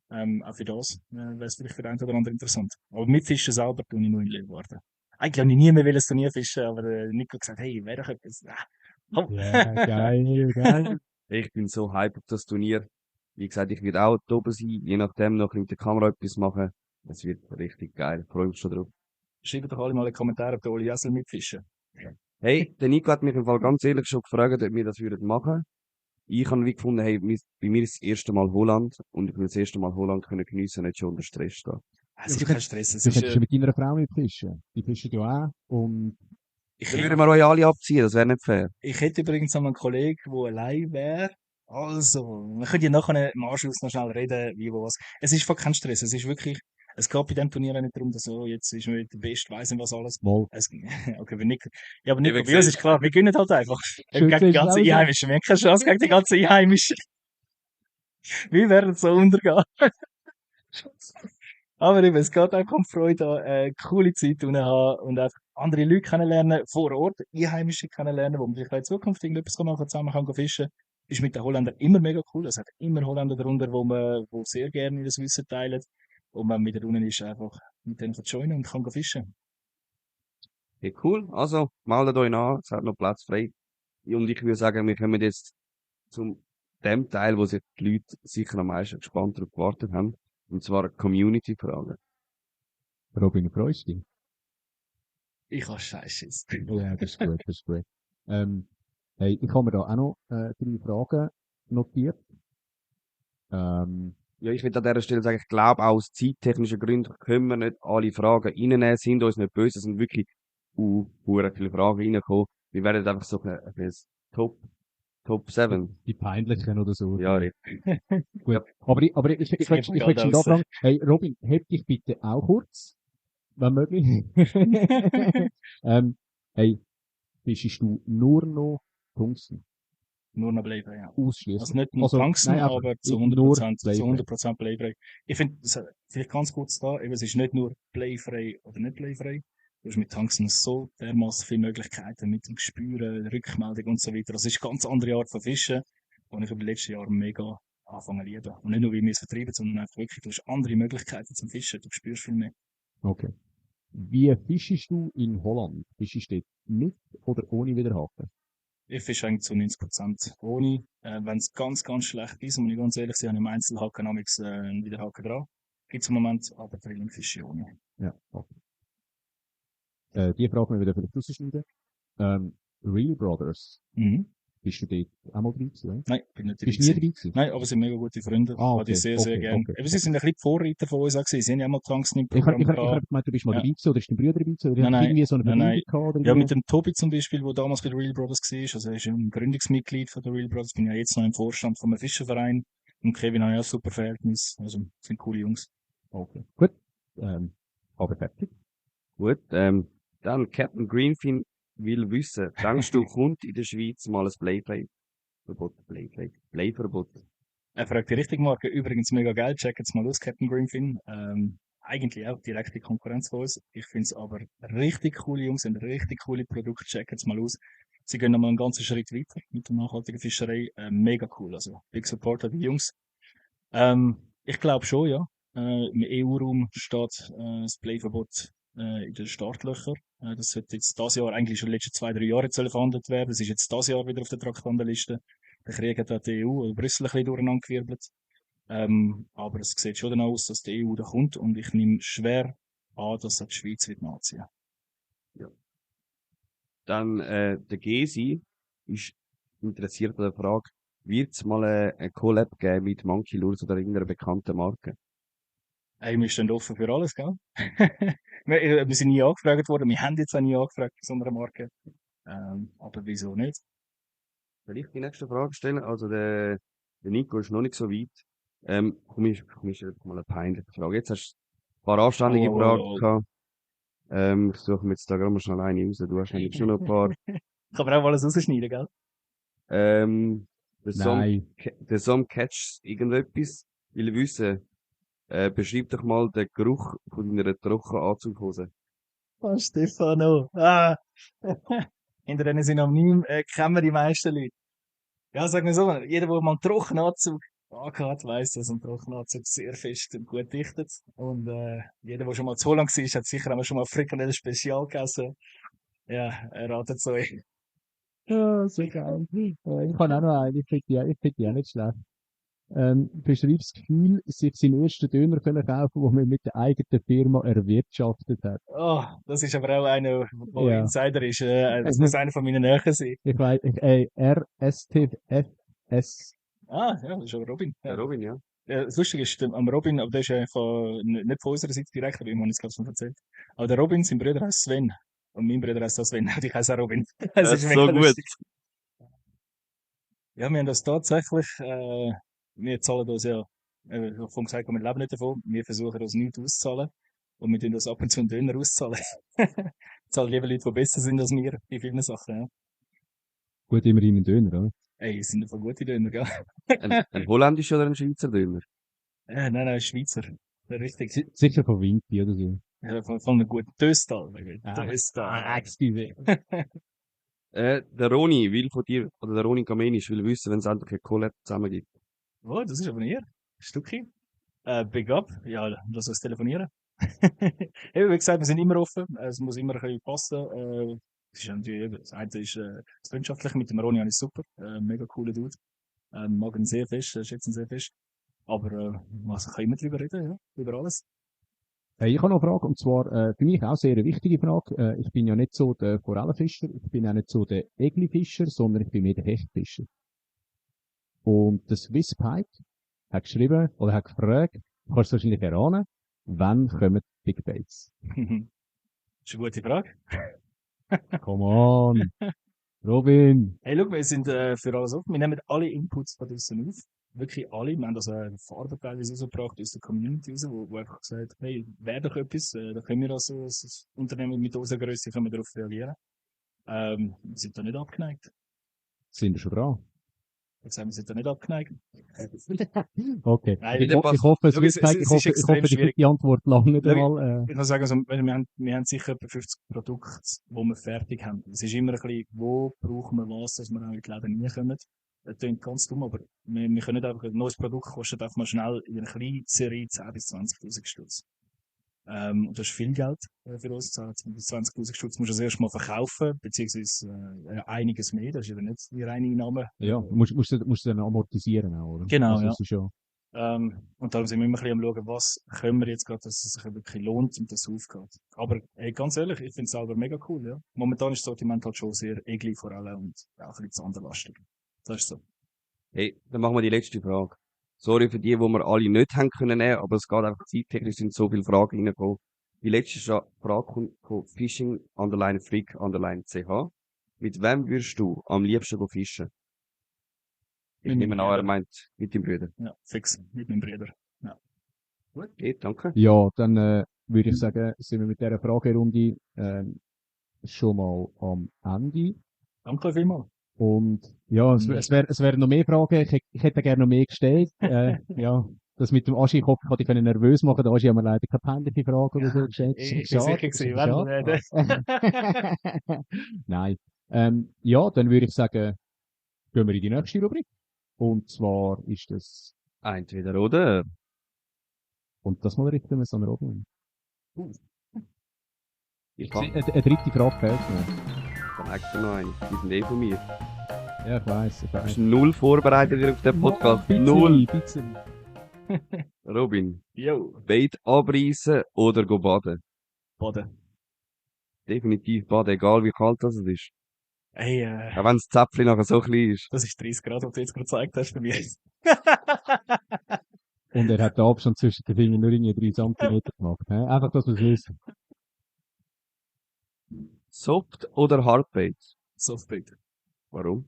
Auch für das wäre es vielleicht für den einen oder anderen interessant. Aber mit Fischen selber tue ich nur in Leeuwarden. Eigentlich habe ich nie mehr ein Turnier fischen, aber Nico hat gesagt, hey, wäre doch etwas. Komm. Ja, geil, geil. Ich bin so hyped auf das Turnier. Wie gesagt, ich werde auch da oben sein, je nachdem noch mit der Kamera etwas machen. Es wird richtig geil. Ich freue mich schon drauf. Schreibt doch alle mal in die Kommentare, ob der Oli Jessel mitfischen. Hey, der Nico hat mich im Fall ganz ehrlich schon gefragt, ob wir das würden machen. Ich habe wie gefunden, hey, bei mir ist das erste Mal Holland und ich will das erste Mal Holland können geniessen, nicht schon unter Stress stehen. Es ist kein Stress. Es Du ist, könntest ja mit deiner Frau nicht fischen. Die fischen ja auch. Und ich, Dann würden wir euch alle abziehen, das wäre nicht fair. ich hätte übrigens noch einen Kollegen, der allein wäre. Also, wir können ja nachher im Anschluss noch schnell reden, wie, wo, was. Es ist voll kein Stress. Es ist wirklich, es geht bei diesem Turnier auch nicht darum, dass so, jetzt ist man der Beste, weiss nicht was alles. mal. Okay, wenn nicht, ja, aber nicht, Eben bei uns gesehen. ist klar, wir gewinnen halt einfach. Schön Gegen die siehst du ganzen auch so. Einheimischen. Wir haben keine Chance gegen die ganzen Einheimischen. Wir werden so untergehen. Aber eben, es geht einfach um Freude an, coole Zeit unten haben und einfach andere Leute kennenlernen, vor Ort, Einheimische kennenlernen, wo man vielleicht auch in Zukunft irgendetwas machen kann, zusammen kann fischen. Ist mit den Holländern immer mega cool. Es hat immer Holländer darunter, wo sehr gerne das Wissen teilen. Und wenn man wieder unten ist, einfach mit denen joinen und kann fischen. Okay, cool. Also, meldet euch an, es hat noch Platz frei. Und ich würde sagen, wir kommen jetzt zum dem Teil, wo sich die Leute sicher am meisten gespannt darauf gewartet haben. Und zwar Community-Fragen. Robin, freust du dich? Ich habe Scheiße. Ja, das ist gut, das ist gut. Hey, ich habe mir da auch noch 3 Fragen notiert. Ja, ich will an dieser Stelle sagen, ich glaube, aus zeittechnischen Gründen können wir nicht alle Fragen reinnehmen, sind uns nicht böse, es sind wirklich hure viele Fragen reingekommen. Wir werden einfach so ein Top 7. Die peinlichen oder so. Ja, richtig. Gut. Aber ich möchte schon da fragen, hey, Robin, heb dich bitte auch kurz, wenn möglich. Hey, fischst du nur noch Tungsten? Nur noch Bleifrei, ja. Ausschließlich. Also nicht nur Also, Tungsten, nein, aber zu nur 100%, zu Bleifrei. 100% Bleifrei. Ich finde, vielleicht ganz kurz da, eben, es ist nicht nur Bleifrei oder nicht Bleifrei. Du hast mit Tungsten so dermaßen viele Möglichkeiten mit dem Gespüren, Rückmeldung und so weiter. Das ist eine ganz andere Art von Fischen, die ich über die letzten Jahre mega angefangen zu lieben. Und nicht nur, wie wir es vertreiben, sondern einfach wirklich, du hast andere Möglichkeiten zum Fischen, du spürst viel mehr. Okay. Wie fischst du in Holland? Fischst du dort mit oder ohne Widerhaken? Ich fische eigentlich zu 90% ohne. Wenn es ganz, ganz schlecht ist, muss ich ganz ehrlich sein, habe ich im Einzelhaken amigs einen Widerhaken dran. Gibt's im Moment, aber Drilling fische ich ohne. Ja, okay. Die Frage müssen wir vielleicht rausschneiden. Real Brothers, Mhm. bist du dort auch mal drin gewesen? Nein, bin nicht dabei Bist du nie gewesen. dabei gewesen? Nein, aber sie sind mega gute Freunde. Ah, Habe ich sehr, sehr okay, gern. okay, Eben, sie sind ein bisschen die Vorreiter von uns auch gewesen. Sie haben ja auch mal Tungsten im Ich Programm habe gehabt. gemeint, du bist mal Ja. dabei gewesen, oder ist dein Bruder dabei gewesen, oder Nein, hast du nein, irgendwie so eine nein, Verbindung nein. gehabt, oder Ja, irgendwie? mit dem Tobi zum Beispiel, der damals bei den Real Brothers war. Also er ist ein Gründungsmitglied von den Real Brothers. Bin ja jetzt noch im Vorstand von einem Fischerverein. Und Kevin habe ich auch ein super Verhältnis. Also sind coole Jungs. Okay. Gut. Aber fertig. Gut, dann Captain Greenfin will wissen, denkst du, kommt in der Schweiz mal ein Playverbot? Er fragt die richtige Marke. Übrigens mega geil. Check jetzt mal aus, Captain Greenfin. Eigentlich auch direkte Konkurrenz von uns. Ich finde es aber richtig coole Jungs und richtig coole Produkte. Check jetzt mal aus. Sie gehen nochmal einen ganzen Schritt weiter mit der nachhaltigen Fischerei. Mega cool. Also, Big Support an die Jungs. Ich glaube schon, ja. Im EU-Raum steht das Playverbot in den Startlöchern. Das sollte jetzt das Jahr, eigentlich schon die letzten 2-3 Jahre verhandelt werden. Das ist jetzt das Jahr wieder auf der Traktandenliste. Der Krieg hat die EU oder Brüssel ein bisschen durcheinander gewirbelt. Aber es sieht schon danach aus, dass die EU da kommt und ich nehme schwer an, dass das die Schweiz wird nachziehen. Dann der Gesi ist interessiert an der Frage, wird es mal eine Collab geben mit Monkey Lures oder irgendeiner bekannten Marke? Ey, wir stehen offen für alles, gell? Wir sind nie angefragt worden, wir haben jetzt auch nie angefragt bei so einer Marke. Aber wieso nicht? Soll ich die nächste Frage stellen? Also der Nico ist noch nicht so weit. Komm, ist jetzt mal eine peinliche Frage. Jetzt hast du ein paar anständige Oh, Fragen oh, oh. gehabt. Ich suche mir jetzt da gerade mal schnell eine raus. Du hast nämlich schon noch ein paar. Kann man auch alles rausschneiden, gell? Nein. Der Som catcht irgendetwas. Will ich wissen, beschreib doch mal den Geruch von deiner trockenen Anzughose. Oh, Stefano. Ah. Hinter denen Synonym kennen wir die meisten Leute. Ja, sagen wir so, jeder, der mal einen Trockenanzug angehabt, weiss, dass ein Trockenanzug sehr fest und gut dichtet. Und jeder, der schon mal zu Holland war, hat sicher auch schon mal Frikadelle Spezial gegessen. Ja, ratet es euch. Ja, so geil. Ich habe auch noch einen, ich find die auch nicht schlecht. Beschreib das Gefühl, sich seinen ersten Döner können kaufen, den man mit der eigenen Firma erwirtschaftet hat. Oh, das ist aber auch einer, der Ja. Insider ist. Das muss einer von meinen Nähen sein. Ich weiß, RSTFS. Ah, ja, das ist aber Robin. Der Ja. Robin, ja. Das Lustige ist, am Robin, aber der ist nicht von unserer Seite direkt, aber ihm habe ich es gerade schon erzählt. Aber der Robin, sein Bruder heißt Sven. Und mein Bruder heißt auch Sven. Und ich heiße auch Robin. Das ist so mega gut. lustig. Ja, wir haben das tatsächlich, wir zahlen das ja, ich habe vorhin gesagt, wir leben nicht davon. Wir versuchen das nicht auszuzahlen. Und wir tun das ab und zu einen Döner auszahlen. Zahlen lieber Leute, die besser sind als wir, bei vielen Sachen, ja. Gut, immerhin ein Döner, oder? Ey, es sind einfach gute Döner, gell? Ein holländischer oder ein Schweizer Döner? Nein, Schweizer. Richtig. Sicher von Vinti oder so. Ja, von einem guten Döstal. Ah, excuse. Der Roni will von dir, oder der Roni Kamenisch will wissen, wenn es endlich eine Collab zusammen gibt. Oh, das ist aber nicht. Stückchen. Big up. Ja, lass uns telefonieren. Eben, wie gesagt, wir sind immer offen. Es muss immer ein bisschen passen. Es ist natürlich, das eine ist das Freundschaftliche mit dem Roni ist super. Mega cooler Dude. Mag ihn sehr fest, schätze ihn sehr fest. Aber man kann immer drüber reden, ja, über alles. Ich habe noch eine Frage, und zwar für mich auch sehr eine wichtige Frage. Ich bin ja nicht so der Forellenfischer, ich bin auch nicht so der Eglifischer, sondern ich bin mehr der Hechtfischer. Und der Swiss Pike hat geschrieben, oder hat gefragt, du kannst es wahrscheinlich erahnen, wann kommen die Big Baits? Das ist eine gute Frage. Come on! Robin! Hey, schau, wir sind für alles offen. Wir nehmen alle Inputs von draussen auf. Wirklich alle. Wir haben also Farben teilweise rausgebracht aus der Community raus, wo einfach gesagt, hey, wäre doch etwas, da können wir als Unternehmen mit unserer Größe können wir darauf reagieren. Wir sind da nicht abgeneigt. Sind wir schon dran? Ich sage, wir sind da nicht abgeneigt. Okay. Nein, Ich hoffe, Schau, Swiss Pike, es ist extrem schwierig. die Antwort lang nicht Schau, einmal. Ich kann sagen, also, wir haben sicher etwa 50 Produkte, die wir fertig haben. Es ist immer ein bisschen, wo brauchen wir was, dass wir auch in die Läden reinkommen. Das klingt ganz dumm, aber wir können nicht einfach, ein neues Produkt kostet einfach mal schnell in einer kleinen Serie 10.000 bis 20.000 Stutz. Und das ist viel Geld für uns. 10.000 bis 20.000 Stutz musst du das erst mal verkaufen, beziehungsweise einiges mehr. Das ist ja nicht die reine Einnahme. Ja, musst du dann amortisieren auch, oder? Genau, Also, ja. das ist ja. Und darum sind wir immer ein bisschen am schauen, was können wir jetzt gerade, dass es sich wirklich lohnt und das aufgeht. Aber ey, ganz ehrlich, ich finde es selber mega cool, ja. Momentan ist das Sortiment halt schon sehr egli vor allem und auch ein bisschen zanderlastig. Das ist so. Hey, dann machen wir die letzte Frage. Sorry für die wir alle nicht haben können nehmen, aber es geht einfach zeittechnisch, sind so viele Fragen reingekommen. Die letzte Frage kommt von Fishing_Freak_CH. Mit wem würdest du am liebsten go fischen? Ich Mit nehme meinem an, er Bruder. meint mit dem Bruder. Ja, fix. Mit meinem Bruder. Okay, danke. Ja, dann würde ich sagen, sind wir mit dieser Fragerunde schon mal am Ende. Danke vielmals. Und ja, es wären noch mehr Fragen. Ich hätte gerne noch mehr gestellt. Ja, das mit dem Aschi, ich hoffe, ich konnte dich nervös machen. Der Aschi haben wir leider keine peinliche Frage oder so gestellt. Ich bin sicher gewesen, wenn Nein. Ja, dann würde ich sagen, gehen wir in die nächste Rubrik. Und zwar ist das, Entweder oder. und das mal richten wir es an Robin. Ich kann Eine dritte Frage fehlt mir. extra noch eine. Die sind eh von mir. Ja, ich weiss. Du bist null vorbereitet wieder auf den Podcast. Null. Robin, Jo, Bait abreißen oder go baden? Baden. Definitiv baden, egal wie kalt das ist. Hey, Auch wenn das Zäpfchen nachher so klein ist. das ist 30 Grad, was du jetzt gerade gezeigt hast bei mir. Und er hat den Abstand zwischen den Fingern nur irgendwie 3 Zentimeter gemacht. He? Einfach, dass wir es wissen. Soft oder Hardbait? Softbait. Warum?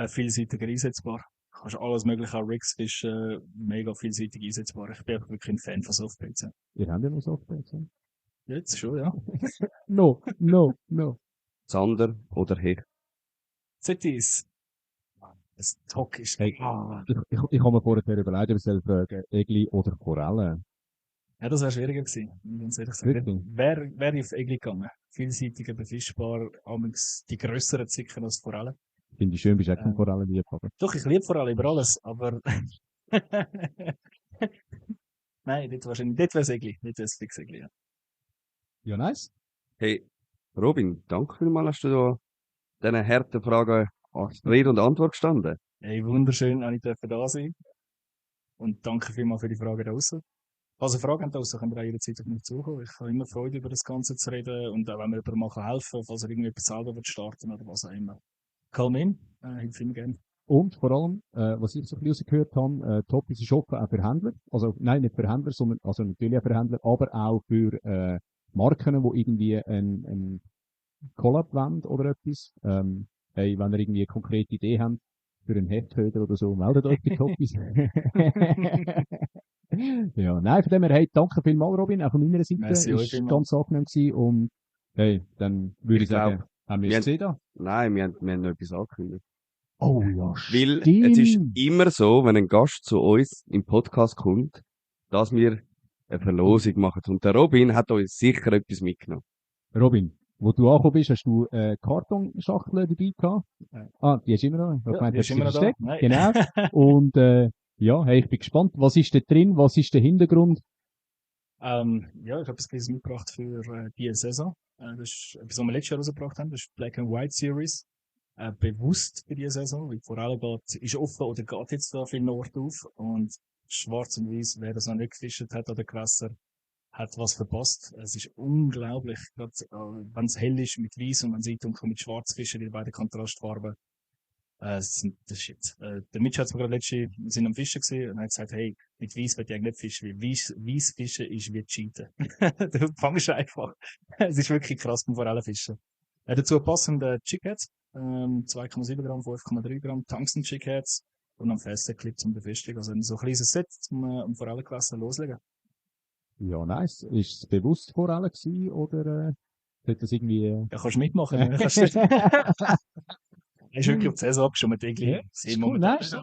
Vielseitig einsetzbar. Du kannst alles mögliche an Rigs fischen, mega vielseitig einsetzbar. Ich bin einfach wirklich ein Fan von Softbaits. Ja. Ihr habt ja noch Softbaits. He? Jetzt schon, ja. No, no, no. Zander oder Hecht? Zetis. Das Tock ist... Hey, ich habe mir vorher überlegt, ob ich soll fragen, Egli oder Forelle. Ja, das wäre schwieriger gewesen. muss ich ganz ehrlich sagen. Wirklich? Wäre ich auf Egli gegangen. Vielseitiger, befischbar, amengs die grösseren Zicken als Forellen. Finde ich schön, bist du auch kein Ähm. Forellenliebhaber. Doch, ich liebe Forellen über alles, aber... Nein, dort wäre es Egli. Dort wäre es fix Egli, ja. Ja, nice. Hey, Robin, danke vielmals, hast du da diesen harten Fragen Rede und Antwort gestanden. Hey, wunderschön, dass ich da sein. Und danke vielmals für die Fragen da draussen. Falls ihr Fragen habt, draussen, könnt ihr auch jederzeit auf mich zukommen. Ich habe immer Freude, über das Ganze zu reden. Und auch wenn wir jemandem mal helfen kann, falls er irgendwie etwas selber starten oder was auch immer. Call me in. Hilfe immer gerne. Und vor allem, was ich so ein bisschen rausgehört habe, Toppis ist offen auch für Händler. Also, nein, nicht für Händler, sondern, also natürlich auch für Händler, aber auch für, Marken, die irgendwie ein Collab wollen oder etwas. Hey, wenn ihr irgendwie eine konkrete Idee habt für einen Hefthöder oder so, meldet euch bei Toppis. Ja, nein, von dem her, hey, danke vielmals, Robin, auch von meiner Seite. Merci euch Ist vielmals. ganz angenehm gewesen und, hey, dann würde ich sagen, haben wir wir es gesehen da? Nein, wir haben noch etwas angekündigt. Oh ja, Weil es ist immer so, wenn ein Gast zu uns im Podcast kommt, dass wir eine Verlosung machen. Und der Robin hat uns sicher etwas mitgenommen. Robin, wo du angekommen bist, hast du Kartonschachtel dabei gehabt? Ah, die ist immer noch. Ich hab gemeint, die ist hast du immer noch sie da. versteckt. Genau. Und ja, hey, ich bin gespannt. Was ist da drin? Was ist der Hintergrund? Ja, ich habe etwas Kleines mitgebracht für diese Saison. Das ist etwas, was wir letztes Jahr rausgebracht haben. Das ist Black and White Series. Bewusst für diese Saison, weil vor allem ist offen oder geht jetzt da viel Nord auf. Und schwarz und weiß, wer das noch nicht gefischt hat an den Gewässer, hat was verpasst. Es ist unglaublich, gerade wenn es hell ist mit weiß und wenn es dunkel mit schwarz fischen, die beiden Kontrastfarben. Das ist shit. Der Mitch hat mir gerade letzte, wir sind am Fischen gewesen und hat gesagt, hey, mit weiß will ich eigentlich nicht fischen, weil weiß fischen ist wie Cheaten. Du fangst einfach. Es ist wirklich krass beim Forellenfischen. Dazu passend Chickheads, 2,7 Gramm, 5,3 Gramm, Tungsten Chickheads und am Festclip zum Befestigen. Also so ein kleines Set zum Forellengewässer loslegen. Ja, nice. Ist es bewusst Forelle gewesen oder hat das irgendwie... Ja, kannst du mitmachen. Ne? Kannst du ist wirklich auf die Saison abgestimmt, irgendwie. Ja, ist cool, nice.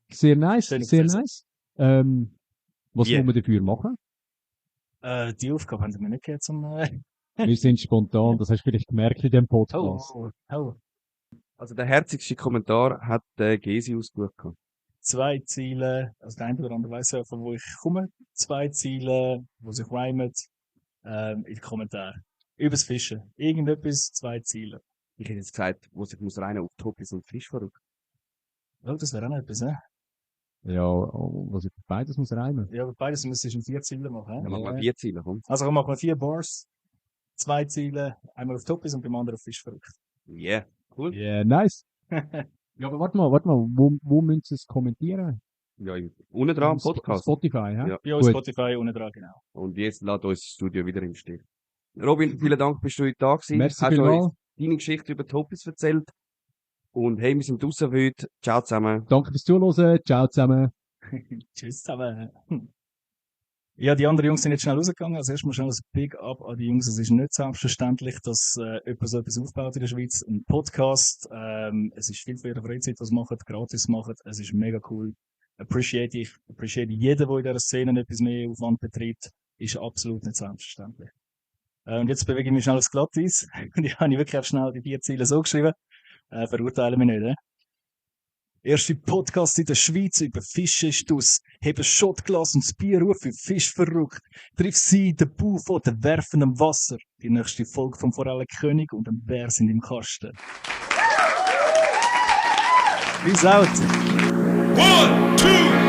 Sehr nice, Schön auf sehr die Saison. nice. Was Yeah. muss man dafür machen? Die Aufgabe haben sie mir nicht gegeben zum... Wir sind spontan, das hast du vielleicht gemerkt in dem Podcast. Oh. Also der herzigste Kommentar hat Gesi ausgesucht. 2 Ziele, also der eine oder andere weiss ja, von wo ich komme. 2 Ziele, wo sich reimen, in den Kommentaren. Übers Fischen. Irgendetwas, 2 Ziele. Ich hätte jetzt gesagt, wo sich muss rein auf Toppis und Fisch verrückt. Oh, das wäre auch noch etwas, ne? Ja, was ich beides muss reimen. Ja, aber beides müsstest du 4 Ziele machen, Ja, ne? machen wir 4 Ziele, komm. Also machen wir 4 Bars, 2 Ziele, einmal auf Toppis und beim anderen auf Fisch verrückt. Yeah, cool. Yeah, nice. Ja, aber warte mal, wo müssen Sie es kommentieren? Ja, unten dran am Podcast. Spotify, ja? Ja. Bei uns Gut. Spotify unten dran, genau. Und jetzt lässt uns das Studio wieder im Stich. Robin, vielen Dank, bist du heute da gewesen. Merci Hast uns vielmals. deine Geschichte über Toppis erzählt. Und hey, wir sind draussen für heute. Ciao zusammen. Danke fürs Zuhören. Ciao zusammen. Tschüss zusammen. Ja, die anderen Jungs sind jetzt schnell rausgegangen. Also erstmal schnell ein Big Up an die Jungs. Es ist nicht selbstverständlich, dass jemand so etwas aufbaut in der Schweiz. Ein Podcast. Es ist viel für ihre Freizeit, was machen, gratis machen. Es ist mega cool. Appreciate jeden, der in dieser Szene etwas mehr Aufwand betreibt. Ist absolut nicht selbstverständlich. Und jetzt bewege ich mich schnell aufs Glatteis. Und ich habe wirklich auch schnell die 4 Ziele so geschrieben. Verurteilen mich nicht, ne? Erste Podcast in der Schweiz über Fische ist aus. Hebe Schottglas und das Bier auf für Fisch verrückt. Triff sie in den Bau von der werfenden Wasser. Die nächste Folge vom Forellenkönig und ein Bär sind im Kasten. Peace out! 1, 2,